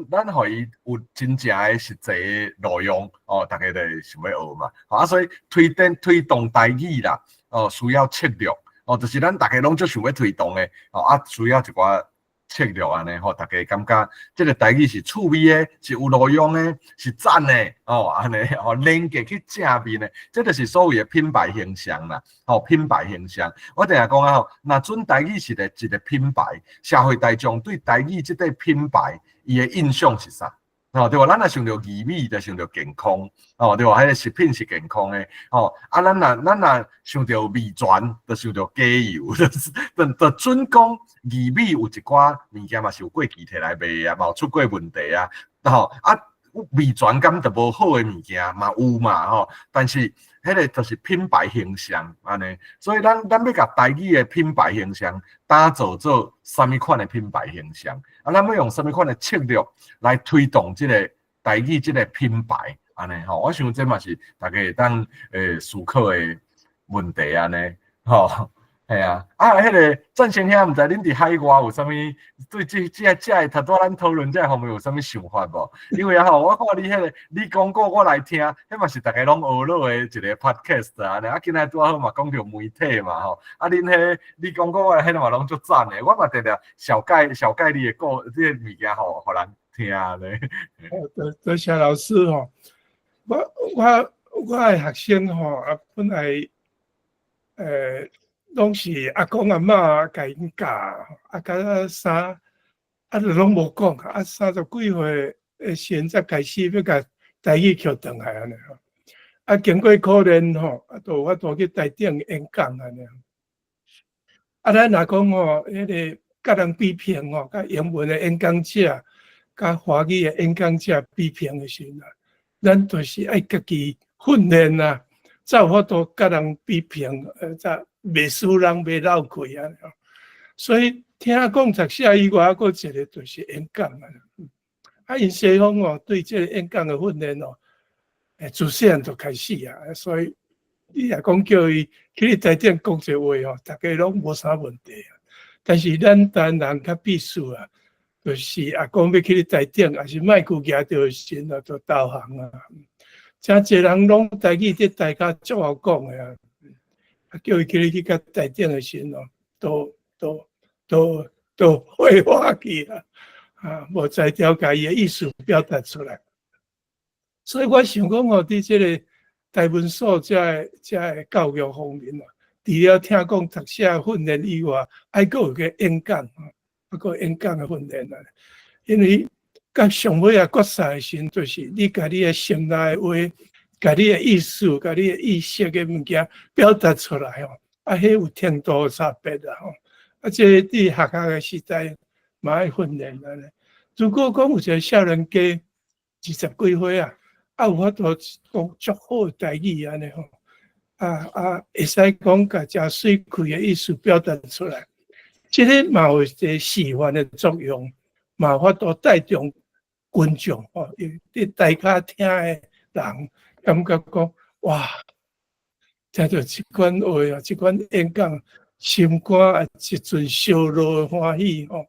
予伊有真正的實際的路用，哦，逐家就會想欲學嘛。啊，所以推動台語啦，哦，需要策略，哦，就是咱逐家攏足想欲推動的，哦，啊，需要一寡策略按呢，吼，逐家感覺這個台語是趣味的，是有路用的，是讚的，哦，按呢，吼，連結去正面的，這就是所謂的品牌形象啦，吼，品牌形象。我定定講啊，吼，若準台語是一個品牌，社會大眾對台語這個品牌，伊的印象是啥？哦，對無？咱若想著義美，就想著健康，哦，對無？彼個食品是健康的，哦，啊，咱若想著味全，就想著雞油，就準講義美有一寡物件嘛是有過期提來賣啊，嘛有出過問題啊，吼，啊，味全敢就無好的物件嘛有嘛，吼，但是彼個就是品牌形象按呢，所以咱欲共台語的品牌形象打造做啥物款的品牌形象？啊，咱欲用啥物款的策略來推動這個台語這個品牌？按呢吼，我想這嘛是大家會當思考的問題按呢，吼，係啊，啊，彼個贊成兄，毋知恁佇海外有啥物對這個頭拄仔咱討論這方面有啥物想法無？因為啊吼，我看你彼個你講過我來聽，彼嘛是逐家攏學落的一個 podcast 按呢，啊，今仔拄仔好嘛講著媒體嘛吼，啊，恁彼你講過我來彼個嘛攏足讚的，我嘛定定紹介紹介你的故這個物件予人聽咧。多謝老師吼，我的學生吼啊，本來攏是阿公阿嬤共𪜶教，啊，甲啥啊，就攏無講，啊，30幾歲的時陣才開始欲共台語抾轉來按呢吼，啊，經過考練吼，啊，就有法度去台頂演講按呢。啊，咱若講吼，彼個共人比拼吼，共英文的演講者，共華語的演講者比拼的時陣啊，咱就是愛家己訓練啊，才有法度共人比拼，才袂輸人，袂落氣啊。所以聽講讀寫以外，閣一個就是演講啊。啊，𪜶西方哦，對這個演講的訓練哦，自細漢就開始啊。所以你若講叫伊去你台頂講一個話吼，逐家攏無啥問題啊。但是咱台灣人較必須啊，就是若講欲去你台頂，抑是麥克舉著的時陣啊，就投降啊。誠濟人攏台語佇台跤足𠢕講的啊，啊叫伊去你去共台頂的時陣哦，都廢話去啊，啊，無才調共伊的意思表達出來。所以我想講吼，佇這個台文所這个教育方面啊，除了聽講讀寫訓練以外，愛閣有個演講，啊，閣演講的訓練啊，因為到上尾啊決賽的時陣，就是你共你的心內話、共你的意思、共你的意識的物件表達出來吼，啊，彼有程度的差別啊吼。啊，這個佇學校的時代嘛愛訓練按呢。如果講有一個少年家20幾歲啊，啊有法度講足好的台語按呢吼，啊會使講共誠媠氣的意思表達出來，這個嘛有一個示範的作用，嘛有法度帶動群眾吼，佇台跤聽的人感覺講哇，聽著這款話啊，這款演講，心肝啊一陣燒熱的歡喜吼，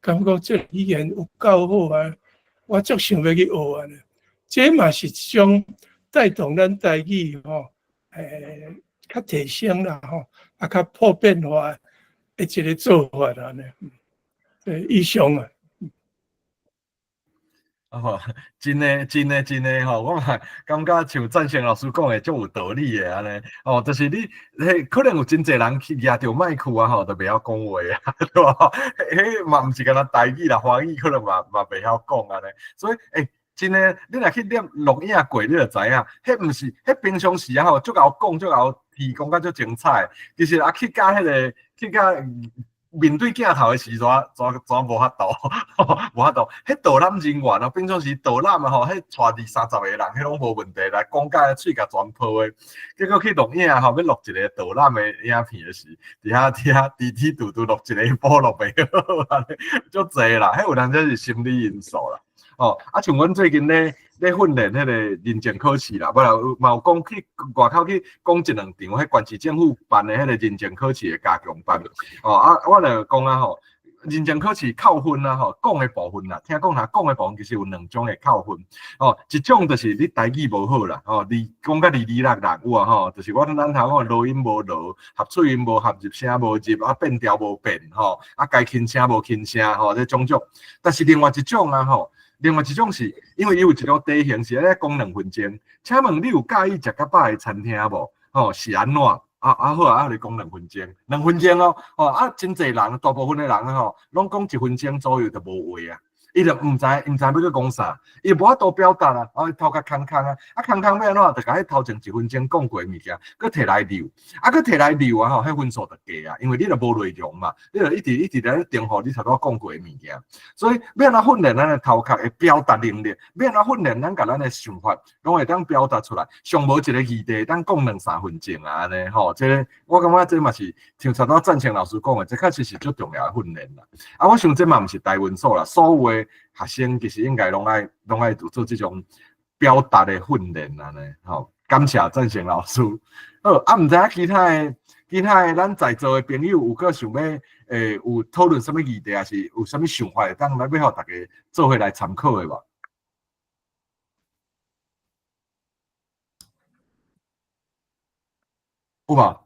感覺這語言有夠好啊，我足想欲去學按呢。這嘛是一種帶動咱台語吼，較提升啦吼，啊較普遍化的一個做法按呢。以上啊。哦，真的，真的，真的吼！我嘛感覺像贊成老師講的足有道理的按呢。哦，就是你，彼可能有真濟人去舉著麥克啊吼，就袂曉講話啊，對無？彼嘛毋是干焦台語啦，華語可能嘛袂曉講按呢。所以，真的，你若去錄錄影過，你就知影，彼毋是，彼平常時啊吼，足𠢕講，足𠢕提供甲足精彩。其實啊，去共彼個，去共面對鏡頭的時陣，怎無法度，無法度。彼導覽人員哦，平常時導覽啊吼，彼帶二三十個人，彼攏無問題來講解喙共全破的。結果去錄影吼，欲錄一個導覽的影片的時，佇遐滴滴嘟嘟錄一个波錄袂好，按呢足濟啦。彼有當這是心理因素啦。哦，啊，像阮最近咧訓練彼個認證考試啦，無啦嘛有講去外口去講一兩場，彼縣市政府辦的彼個認證考試的加強班。哦，啊，我就講啊吼，認證考試扣分啊吼，講的部分啦，聽講若講的部分其實有兩種的扣分。哦，一種就是你台語無好啦，哦，你講甲離離落落有啊吼，就是我咱頭講濁音無濁，合喙音無合，入聲無入，啊變調無變吼，啊該輕聲無輕聲吼，這種種。但是另外一種啊吼，另外一種是因為伊有一個題型是咧講兩分鐘，請問你有佮意食較飽的餐廳無？吼，是按怎？啊啊好啊，啊你講兩分鐘，兩分鐘哦，吼啊真濟人，大部分的人吼，攏講一分鐘左右就無話啊。伊就毋知欲閣講啥，伊無法度表達啊，啊頭殼空空啊，啊空空欲按怎？就共彼頭前一分鐘講過的物件，閣提來溜，啊閣提來溜啊吼，彼分數就低啊，因為你就無內容嘛，你就一直一直咧重複你頭拄仔講過的物件，所以欲按怎訓練咱的頭殼的表達能力，欲按怎訓練咱共咱的想法，攏會當表達出來。上無一個議題，當講兩三分鐘啊，按呢吼，這個我感覺這嘛是像頭拄仔贊成老師講的，這確實是足重要的訓練啦。啊，我想這嘛毋是台文所啦，所有的學生其實應該攏愛有做這種表達的訓練按呢，吼，感謝贊成老師。好，啊，毋知影其他的咱在座的朋友有閣想欲有討論啥物議題，抑是有啥物想法，會當來欲予大家做伙來參考的無？有無？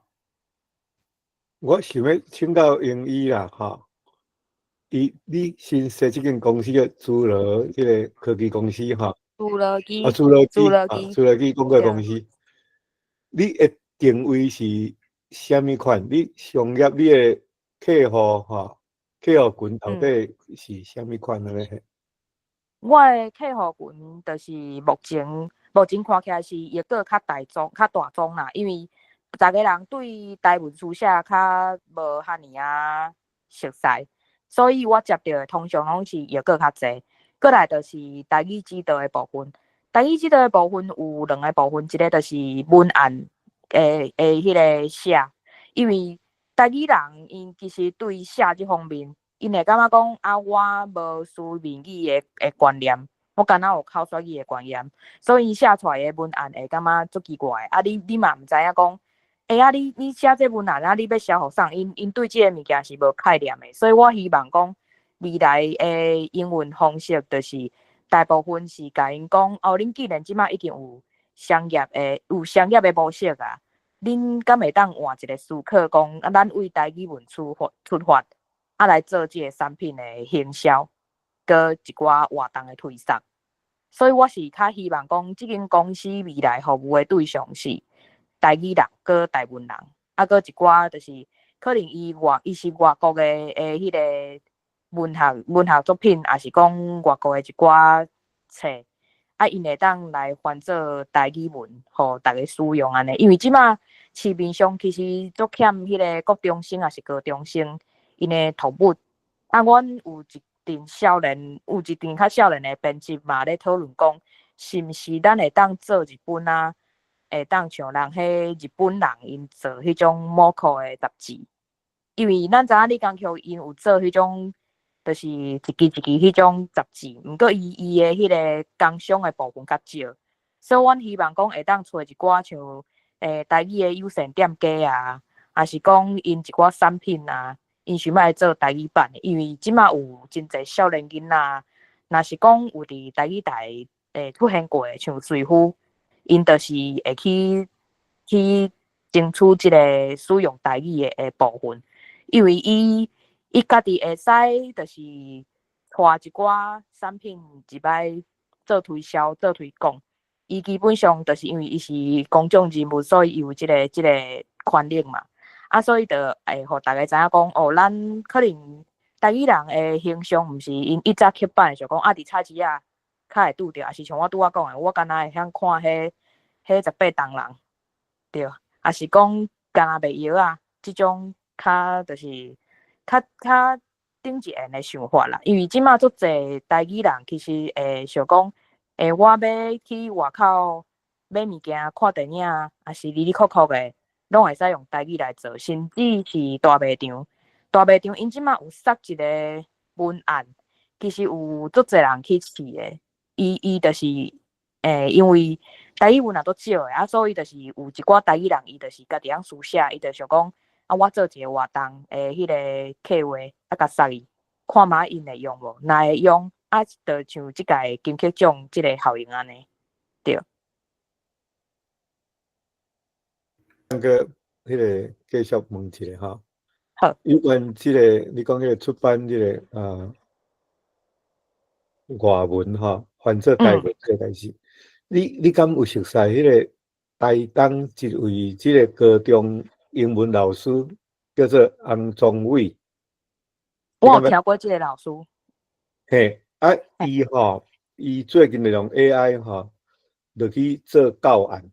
我想欲請教英語啦，吼。伊你新設這間公司叫侏羅這個科技公司吼，侏羅紀，啊，侏羅紀，侏羅紀，侏羅紀廣告公司，你的定位是啥物款？你商業你的客戶吼，客戶群到底是啥物款的咧？我的客戶群就是目前看起來是抑閣較大眾、較大眾啦，因為逐个人對台文書寫較無遐爾仔熟似。所以我接著的通常攏是抑閣較濟，過來就是台語指導的部分。台語指導的部分有兩個部分，一個就是文案的彼個寫，因為台語人𪜶其實對寫這方面，𪜶會感覺講啊，我無書面語的觀念，我敢若有口說語的觀念，所以寫出來的文案會感覺足奇怪的。啊你嘛毋知影講。欸啊你寫這文案啊，你欲寫予啥？𪜶對這个物件是無概念的，所以我希望講未來的營運方式，就是大部分是共𪜶講哦，恁既然這馬已經有商業的模式啊，恁敢會當換一个思考，講啊，咱為台語文出發，啊來做這个產品的行銷，閣一寡活動的推送。所以我是較希望講，這間公司未來服務的對象是台語人，閣台文人，啊，閣一寡就是可能伊是外國的彼個文學作品，抑是講外國的一寡冊，啊，𪜶會當來翻做台語文，予逐家使用按呢。因為這馬市面上其實足欠彼個國中生，抑是高中生𪜶的讀物。啊，阮有一陣少年，有一陣較少年的編輯嘛咧討論講，是毋是咱會當做一本啊？會當像人彼日本人𪜶做彼種 MoCo 的雜誌，因為咱知影李江橋𪜶有做彼種，就是一支一支彼種雜誌，毋過伊的彼個工商的部分較少，所以阮希望講會當揣一寡像台語的友善店家啊，抑是講𪜶一寡產品啊，𪜶想欲來做台語版的，因為這馬有真濟少年囡仔，若是講有佇台語台出現過的，像瑞夫。𪜶就是會去爭取這个使用台語的部分，因為伊家己會使就是帶一寡產品入來做推銷、做推廣。伊基本上就是因為伊是公眾人物，所以伊有這個權力嘛。啊，所以就會予大家知影講，哦，咱可能台語人的形象毋是𪜶以早刻板的想講啊，佇菜市仔較會拄著，抑是像我拄仔講的，我敢若會曉看彼18銅人，對，抑是講敢若賣藥仔，這種較就是較較頂一層的想法啦。因為這馬足濟台語人其實會想講，我欲去外口買物件、看電影，抑是哩哩扣扣的，攏會使用台語來做，甚至是大賣場。大賣場𪜶這馬有設一个文案，其實有足濟人去試的。伊就是，因為台語文案足少的，啊，所以就是有一寡台語人，伊就是家己尪書寫，伊就想講，啊，我做一个活動的彼个計劃，啊，共設去，看覓𪜶會用無？若會用，啊，就像這屆金曲獎這个效應按呢，對。那个，彼个繼續問一下吼。好。有關這个，你講彼个出版這个啊，外文吼，翻做台文這个代誌，你敢有熟似彼个台東一位這个高中英文老師叫做洪宗偉？我有聽過這个老師。嘿，啊，伊吼，伊最近就用 AI 吼，落去做教案，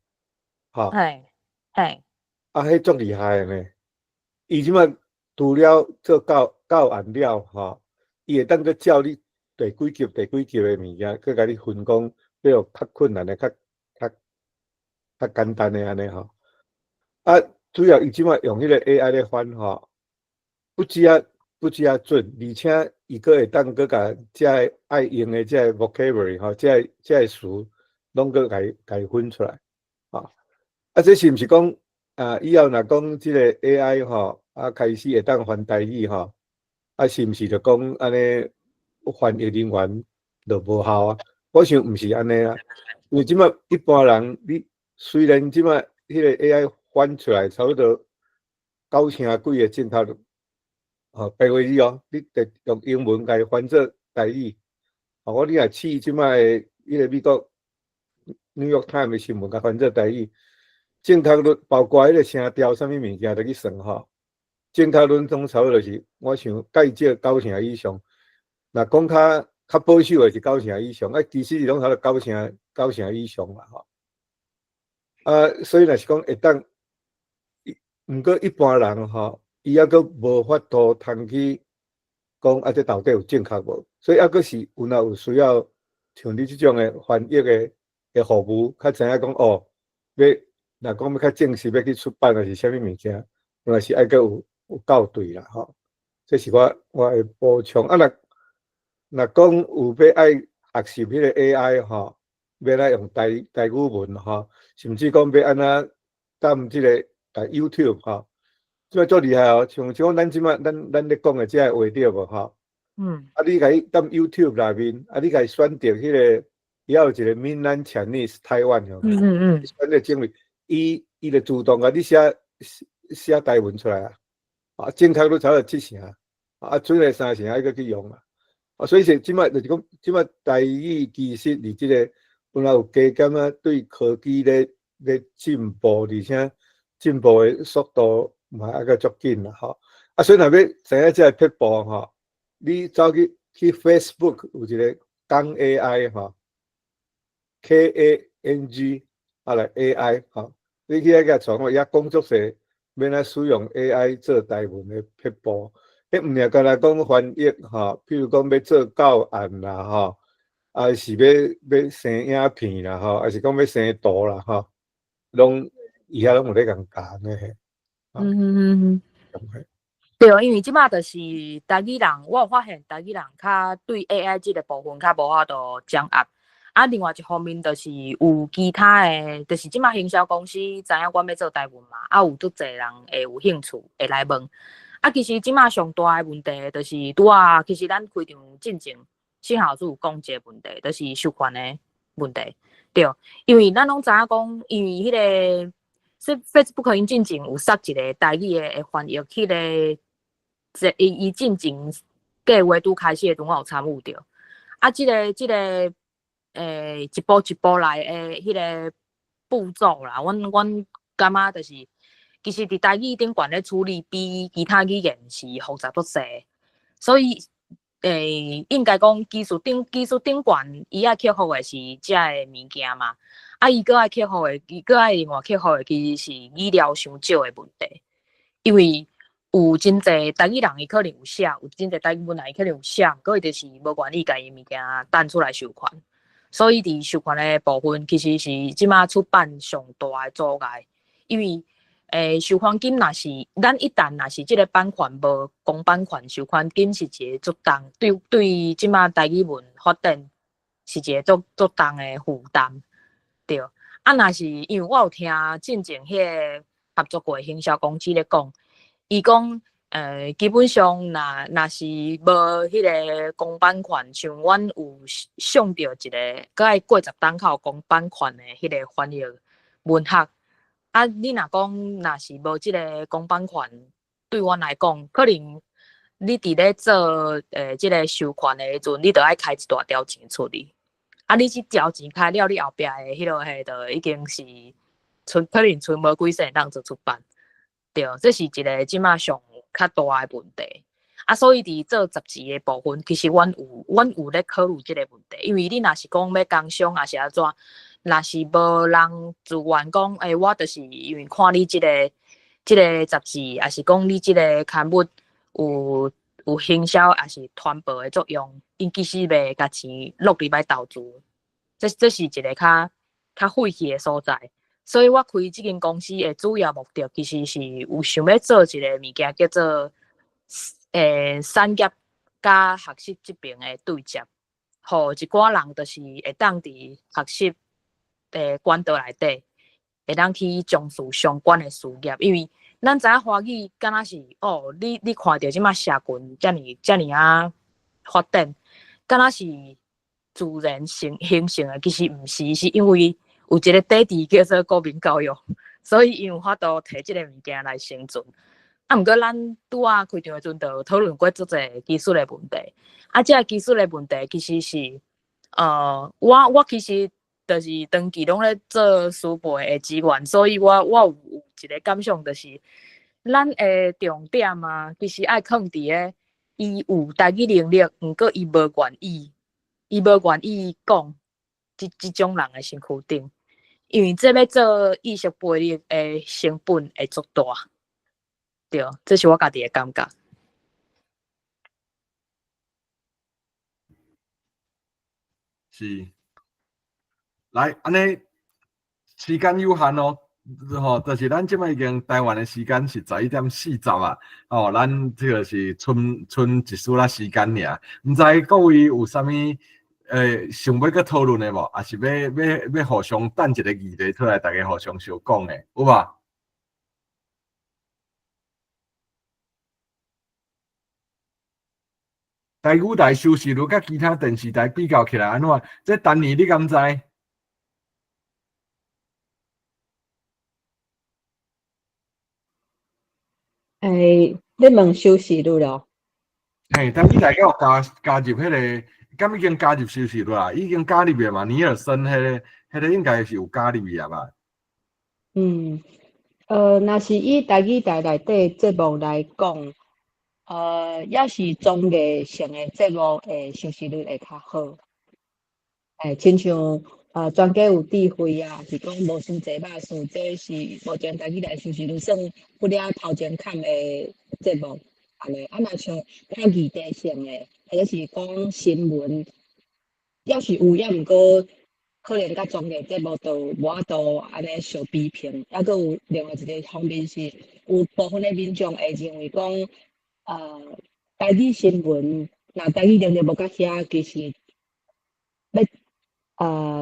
吼。嘿，嘿。啊，彼足厲害的呢！伊這擺除了做教案了吼，伊會當閣照你第幾級、第幾級的物件，閣共你分講，比如較困難的、較簡單的按呢吼。啊，主要伊這擺用彼个 AI 咧翻吼，不止啊準，而且伊閣會當閣共這个愛用的這个 vocabulary 吼，這个詞攏閣共伊分出來，吼。啊，這是毋是講啊？以後若講這个 AI 吼，啊開始會當翻台語吼，啊是毋是就講按呢翻譯人員就無效啊？我想毋是按呢啊，因為這擺一般人，你雖然這擺彼个 AI 翻出來差不多九成幾的正確率，吼，白話字哦，你得用英文共伊翻做台語，吼，我你若試這擺的彼个美國紐約 Times 的新聞，共翻做台語，正確率包括彼个聲調啥物物件都去算吼，正確率總差不多是，我想介少九成以上。若講較保守的是九成以上，啊，其實是攏差不多九成以上啦吼。啊，所以若是講會當，毋過一般人吼，伊猶閣無法度通去講啊，這到底有正確無？所以猶閣是有若有需要像你這種的翻譯的服務，較知影講哦，欲若講欲較正式欲去出版抑是啥物物件，若是愛閣有校對啦吼。這是我的補充。啊，若講有欲愛學習彼个 AI 吼，欲來用台語文吼，甚至講欲按怎踮這个 YouTube 吼，這擺足厲害哦！像咱這擺咱咧講的這个話對無吼？啊，你共伊踮 YouTube 內面，啊，你共伊選擇彼个，伊猶有一个閩南 Chinese 台灣吼，選擇種類，伊就自動共你寫台文出來啊，啊，正確率差不多七成，啊，準的三成愛閣去用啊。啊，所以說這擺就是講，這擺台語其實佇這个本來有加減仔對科技咧進步，而且進步的速度嘛猶閣足緊啦吼。啊，所以若欲知影這个撇步吼，你走去 Facebook 有一个江 AI 吼，KANG 啊來 AI 吼，你去遐共傳話，遐講足濟，欲按怎使用 AI 做台文的撇步。彼毋爾干焦講翻譯吼，譬如講欲做教案啦吼，抑是欲生影片啦吼，抑是講欲生圖啦吼，攏伊遐攏有咧共教呢嘿。對，因為這擺就是台語人，我有發現台語人較對 AI 這個部分較無法度掌握。啊，另外一方面就是有其他的，就是這擺行銷公司知影阮欲做台文嘛，啊有足濟人會有興趣會來問。啊，其實這擺上大的問題就是拄仔，其實咱開場進前，信豪老師有講一个問題，就是授權的問題。對，因為咱攏知影講，因為彼个 Facebook 𪜶進前有設一个台語的翻譯，彼个這伊進前計劃拄開始的時陣，我有參與著。啊，這个一步一步來的彼个步驟啦，阮感覺就是，其實佇台語頂懸咧處理，比其他語言是複雜足濟，所以，應該講技術頂懸，伊愛克服的是這个物件嘛。啊，伊閣愛克服的，伊閣愛另外克服的，其實是語料傷少的問題。因為有真濟台語人伊可能有寫，有真濟台語文人伊可能有寫，毋過伊就是無願意共伊物件擲出來授權。所以佇授權的部分，其實是這馬出版上大的阻礙，因為授權金若是咱一旦若是這个版權無公版權授權金是一個足重，對這馬台語文發展是一個足足重的負擔，對。啊，若是因為我有聽進前彼个合作過行銷公司咧講，伊講，基本上若是無彼个公版權，像阮有上著一个，閣愛過10冬較有公版權的彼个翻譯文學。啊，你若講若是無這个公版權，對阮來講，可能你佇咧做這个授權的時陣，你著愛開一大條錢出去。啊，你這條錢開了，你後壁的彼落彼就已經是賰可能賰無幾世會當做出版。對，這是一个這馬上較大的問題。啊，所以佇做雜誌的部分，其實阮有咧考慮這个問題，因為你若是講欲工商，抑是按怎，若是無人自願講，我就是因為看你這个雜誌，抑是講你這个刊物有行銷，抑是傳播的作用，𪜶其實袂共錢落入來投資，這是一个較廢去的所在。所以我開這間公司的主要目的，其實是有想欲做一个物件，叫做產業佮學習這爿的對接，予一寡人就是會當佇學習的管道內底，會當去從事相關的事業。因為咱知影華語敢若是哦，你看著這馬社群遮爾遮爾仔發展，敢若是自然形成的，其實毋是，是因為有一个底佇叫做國民教育，所以𪜶有法度提這个物件來生存。啊，毋過咱拄仔開場的時陣，就討論過足濟技術的問題。啊，這个技術的問題其實是，我其實就是長期攏咧做書背的職員，所以我有一个感想，就是咱的重點啊，其實愛囥佇咧，伊有台語能力，毋過伊無願意，伊無願意講這種人的身軀頂，因為這欲做意識培育的成本會足大。對，這是我家己的感覺。是，來，按呢時間有限哦，吼，就是咱這擺已經台灣的時間是11點40啊，哦，咱這個是賰賰一絲仔時間爾，毋知各位有啥物想欲閣討論的無？抑是欲互相擲一个議題出來，大家互相相講的，有無？台語台收視率佮其他電視台比較起來按怎？這丹尼你敢知？你問收視率咯？嘿，台語台敢有加入彼个，敢已經加入收視率啊？已經加入了嘛？尼爾森彼个應該是有加入啊吧？嗯，若是以台語台內底節目來講，抑是綜藝性的節目的收視率會較好。親像專家有智慧啊，是講無傷濟百事，這是目前台語台收視率算不了頭前坎的節目，按呢。啊，若像較議題性的，或者是講新聞，抑是有，抑毋過可能佮綜藝節目就無法度按呢相比拼。抑閣有另外一个方面是，有部分的民眾會認為講，台語新聞，若台語能力無到遐，其實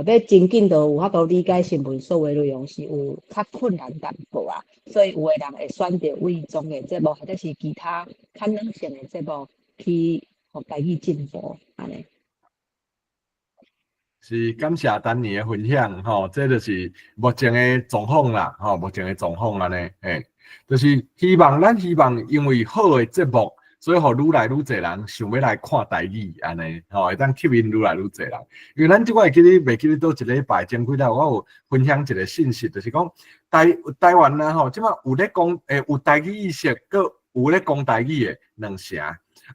欲真緊就有法度理解新聞所有內容是有較困難淡薄仔，所以有的人會選擇為綜藝節目或者是其他較軟性的節目去予台語進步，按呢。是感謝丹尼的分享，吼，這就是目前的狀況啦，吼，目前的狀況按呢，嘿，就是希望咱希望因為好的節目，所以予愈來愈濟人想欲來看台語按呢，吼，會當吸引愈來愈濟人。因為咱這擺會記得袂記得佗一禮拜前幾日，我有分享一个信息，就是講台灣啊吼，這擺有咧講，有台語意識，閣有咧講台語的兩成。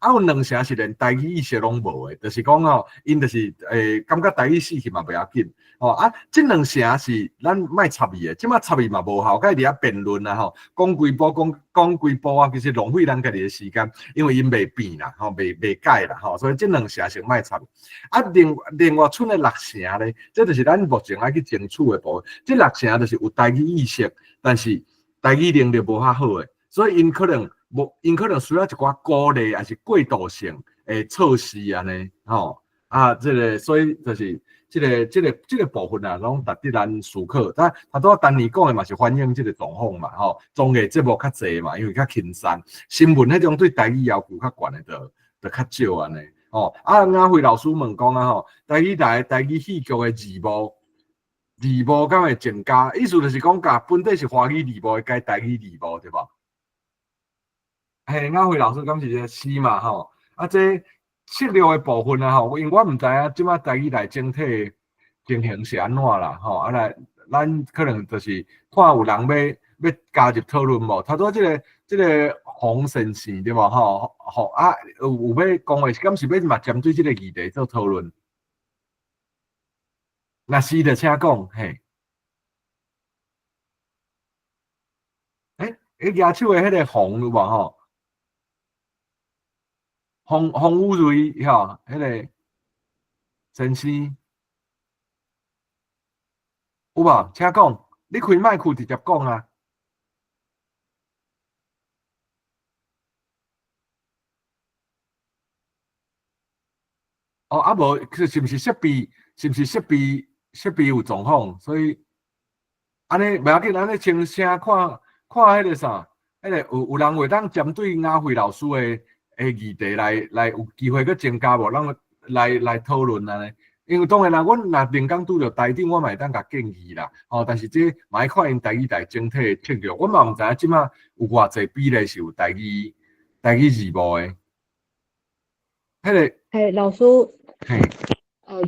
啊，有兩成是連台語意識攏無的，就是講吼，𪜶就是感覺台語死去嘛袂要緊，吼啊，這兩成是咱莫插伊的，這擺插伊嘛無效，佮伊佇遐辯論啊吼，講幾步講講幾步啊，其實浪費咱家己的時間，因為𪜶袂變啦，吼，袂袂改啦，吼，所以這兩成先莫插。啊，另外賰的六成咧，這就是咱目前愛去爭取的部分。這六成就是有台語意識，但是台語能力無遐好的，所以𪜶可能無，𪜶可能需要一寡鼓勵，抑是過渡性的措施按呢，吼啊，這個所以就是這個部分啊，攏值得咱思考。但頭拄仔丹尼講的嘛是反映這個狀況嘛，吼，綜藝節目較濟嘛，因為較輕鬆，新聞彼種對台語要求較懸的就較少按呢，吼。啊，亞輝老師問講啊，吼，台語台台語戲劇的字幕。字幕敢會增加？意思就是講，共本底是華語字幕，改台語字幕對無？嘿，亞輝老師敢是這個是嘛吼？啊，這策略的部分啊吼，因為我毋知影這擺台語台整體情形是按怎啦吼。啊來，咱可能就是看有人欲加入討論無？頭拄仔這個洪先生對無吼？吼啊，有欲講話，敢是欲嘛針對這個議題做討論？若是就請講，嘿。欸，舉手的彼個洪有無吼？洪洪武瑞吼，彼個先生有無？請講，你開麥克直接講啊。哦，啊無，是毋是設備？是毋是設備？設備有狀況，所以按呢袂要緊，按呢清聲看看彼個啥，彼個有人會當針對亞輝老師的議題來有機會閣增加無？咱來討論按呢。因為當然啦，阮若靈感拄著台頂，我嘛會當共建議啦。吼，但是這嘛愛看𪜶台語台整體的策略，我嘛毋知影這馬有偌濟比例是有台語字幕的。彼個嘿，老師。嘿。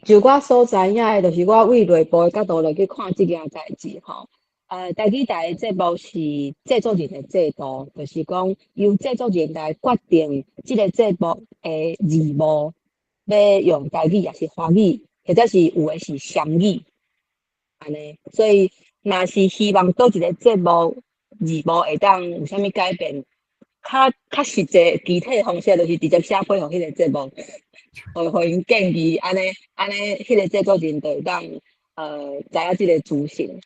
就我所知影的，就是我對內部的角度來去看這件代誌吼。台語台的節目是製作人的制度，就是講由製作人來決定這個節目的字幕欲用台語抑是華語，或者是有的是雙語，按呢。所以，若是希望佗一個節目字幕會當有啥物改變，較實際具體的方式，就是直接寫批予彼個節目。予𪜶建議，按呢按呢，彼個製作人就會當知影這個資訊。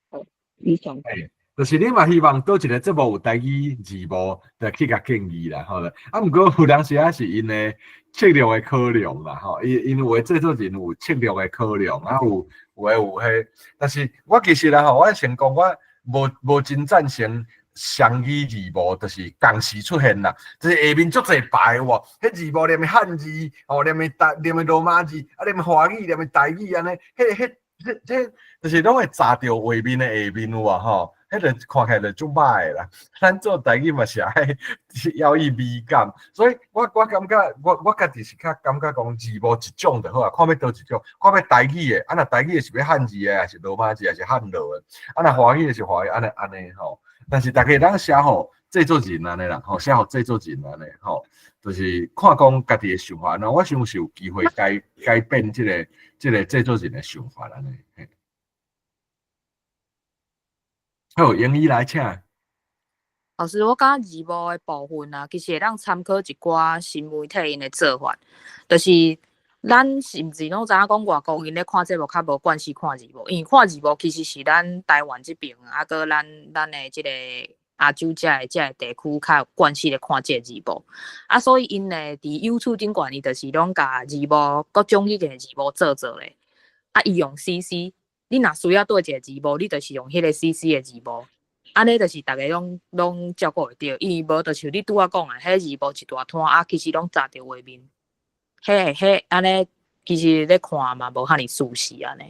好，以上。欸，就是你嘛希望佗一個節目有台語字幕，就去共建議啦，吼。啊，毋過有當時仔是𪜶的策略的考量啦，吼。𪜶有的製作人有策略的考量，啊有有的有彼，但是我其實啦吼，我先講我無真贊成。雙語字幕就是仝時出現啦，就是下面足濟排有無？彼字幕連漢字，吼，連台，連羅馬字，啊，連華語，連台語按呢，彼、彼、彼、彼，就是攏會雜著畫面的下面有無吼？彼就看起來就足歹的啦。咱做台語嘛是愛要以美感，所以我感覺我家己是較感覺講字幕一種就好啊，看欲佗一種，看欲台語的，啊若台語的是欲漢字的，抑是羅馬字，抑是漢羅的，啊若華語的是華語，按呢按呢吼。但是逐家會當寫予製作人按呢啦，吼，寫予製作人按呢，吼，就是看講家己的想法，那我想是有機會改變這個製作人的想法按呢。好，英語來請。老師，我感覺字幕的部分啊，其實會當參考一寡新媒體𪜶的做法，就是咱是毋是攏知影講外國𪜶咧看節目較無慣勢看字幕，因為看字幕其實是咱台灣這爿啊，閣咱的這個亞洲這個地區較有慣勢咧看這個字幕，啊，所以𪜶咧佇 YouTube 頂懸，伊就是攏共字幕各種語言的字幕做做咧，啊，伊用 CC，你若需要對一個字幕，你就是用彼個 CC 的字幕，按呢就是逐家攏照顧會著，因為無就像你拄仔講的，彼字幕一大攤啊，其實攏雜著畫面。彼按呢，其實咧看嘛無遐爾舒適按呢。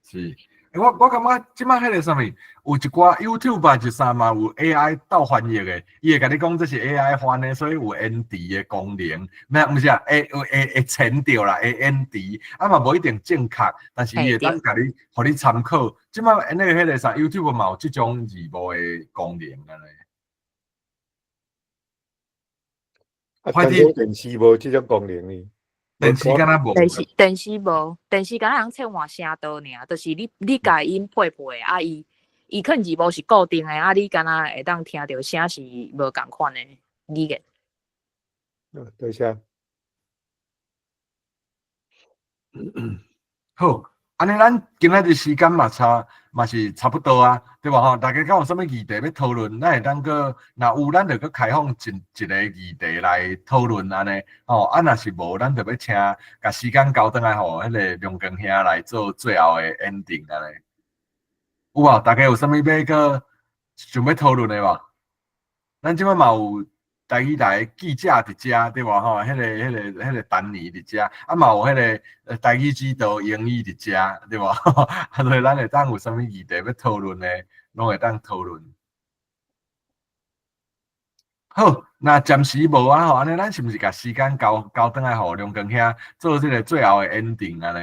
是，欸，我感覺這擺彼個啥物，有一寡 YouTube 一啥嘛有 AI 鬥翻譯的，伊會共你講這是 AI 翻的，所以有延遲的功能，咩毋是啊？會前著啦，會延遲，啊嘛無一定正確，但是伊會當共你，予你參考。這擺那個彼個啥 YouTube 嘛有這種字幕的功能按呢。啊，傳統電視無這種功能呢？電視敢若無？電視無，電視敢若通切換聲道爾，就是你共音配配啊，伊可能字幕是固定的，啊，你敢若會當聽著聲是無仝款的語言。多謝。好，按呢咱今仔日時間嘛是差不多啊，對無吼？大家敢有啥物議題欲討論，咱會當閣若有，咱就閣開放一個議題來討論按呢。吼，啊，若是無，咱就欲請共時間交轉來予彼个梁光兄來做最後的 ending 按呢。有無？大家有啥物欲閣想欲討論的無？咱這擺嘛有台語台記者佇遮，對無吼？彼個丹尼佇遮，啊嘛有彼個台語指導英語佇遮，對無？啊，所以咱會當有啥物議題欲討論的，攏會當討論。好，若暫時無啊吼，按呢咱是毋是共時間交轉來予梁光兄做這個最後的 ending 按呢？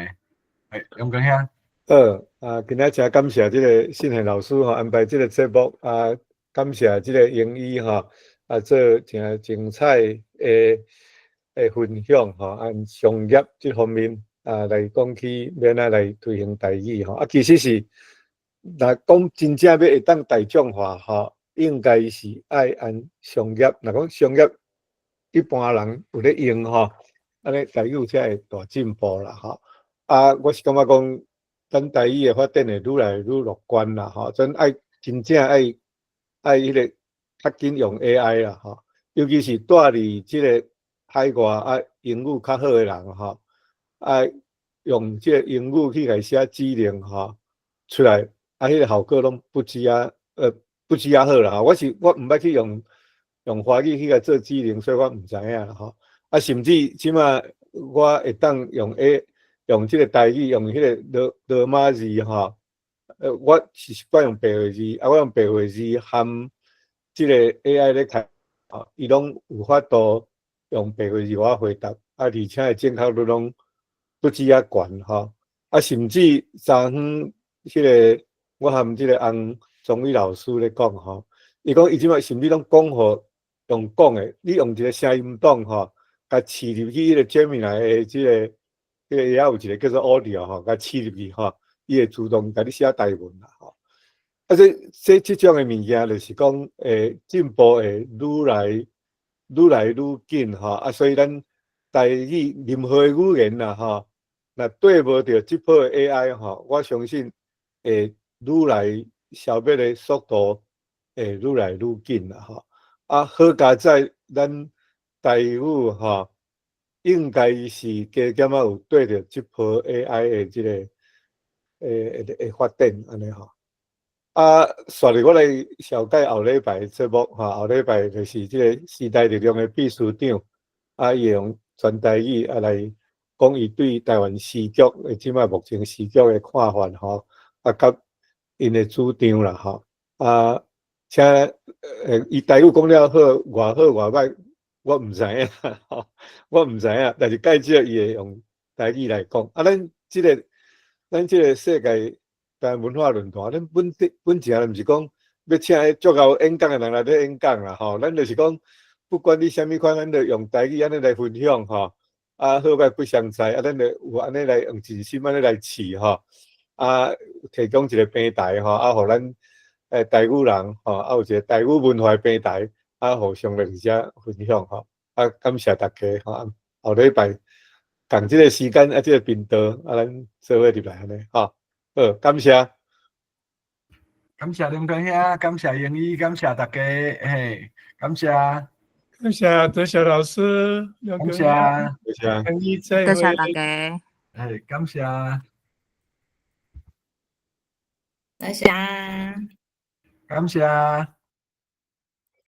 欸，梁光兄。好，啊，今仔誠感謝這個信賢老師吼安排這個節目，啊，感謝這個英語吼，啊，做誠精彩的分享吼，按商業這方面啊來講起，欲按怎來推行台語吼，啊，其實是若講真正欲會當大眾化吼，應該是愛按商業，若講商業一般人有咧用吼，按呢台語才會大進步啦吼。啊，我是感覺講，咱台語的發展會愈來愈樂觀啦吼，咱愛真正愛彼個較緊用 AI 啦吼，尤其是蹛佇這個海外啊，英語較好的人吼，愛用這個英語去共寫指令吼出來，啊，彼個效果攏不止仔好啦吼。我毋捌去用華語去共做指令，所以我毋知影啦吼。啊，甚至這馬我會當用 A 用這個台語，用彼個羅馬字吼，我是習慣用白話字，啊，我用白話字含這個 AI 咧開，吼，伊攏有法度用白話字我回答，啊，而且的正確率攏不止仔懸吼，啊，甚至昨昏彼個我含這個翁宗宇老師咧講吼，伊講伊這馬甚至攏講予用講的，你用一個聲音檔吼，共飼入去彼個 Gemini 的這個。這個也有一個叫做 Audio 吼，共飼入去吼，伊會自動共你寫台文啦吼。啊，這種的物件就是講會進步會愈來愈緊吼。啊，所以咱台語任何的語言啦吼，若綴無著這波的 AI 吼，我相信會愈來消滅的速度會愈來愈緊啦吼。啊，好佳哉咱台語吼，應該是加減仔有綴著這波 AI 的這個的發展按呢吼。啊，煞來我來紹介後禮拜的節目吼，後禮拜就是這個時代力量的秘書長，啊，伊會用全台語啊來講伊對台灣時局的這擺目前時局的看法吼，啊，佮𪜶的主張啦吼。啊，請伊台語講了好，偌好偌歹，我毋知影，吼，我毋知影，但是介少伊會用台語來講。啊，咱這個世界台灣文化論壇，咱本正毋是講欲請彼足𠢕演講的人來咧演講啦，吼，咱就是講，不管你啥物款，咱就用台語按呢來分享吼。啊，好歹不相知，啊，咱就有按呢來用真心按呢來試吼。啊，提供一個平台吼，啊，予咱台語人吼，啊，有一個台語文化平台，啊，互相來佇遮分享吼。啊，感謝大家吼，後禮拜仝這個時間啊，這個頻道啊，咱做伙入來按呢吼。好，感謝。感謝林根兄，感謝英語，感謝大家，嘿，感謝。感謝，多謝老師，感謝，多謝，多謝大家，嘿，感謝，多謝，感謝。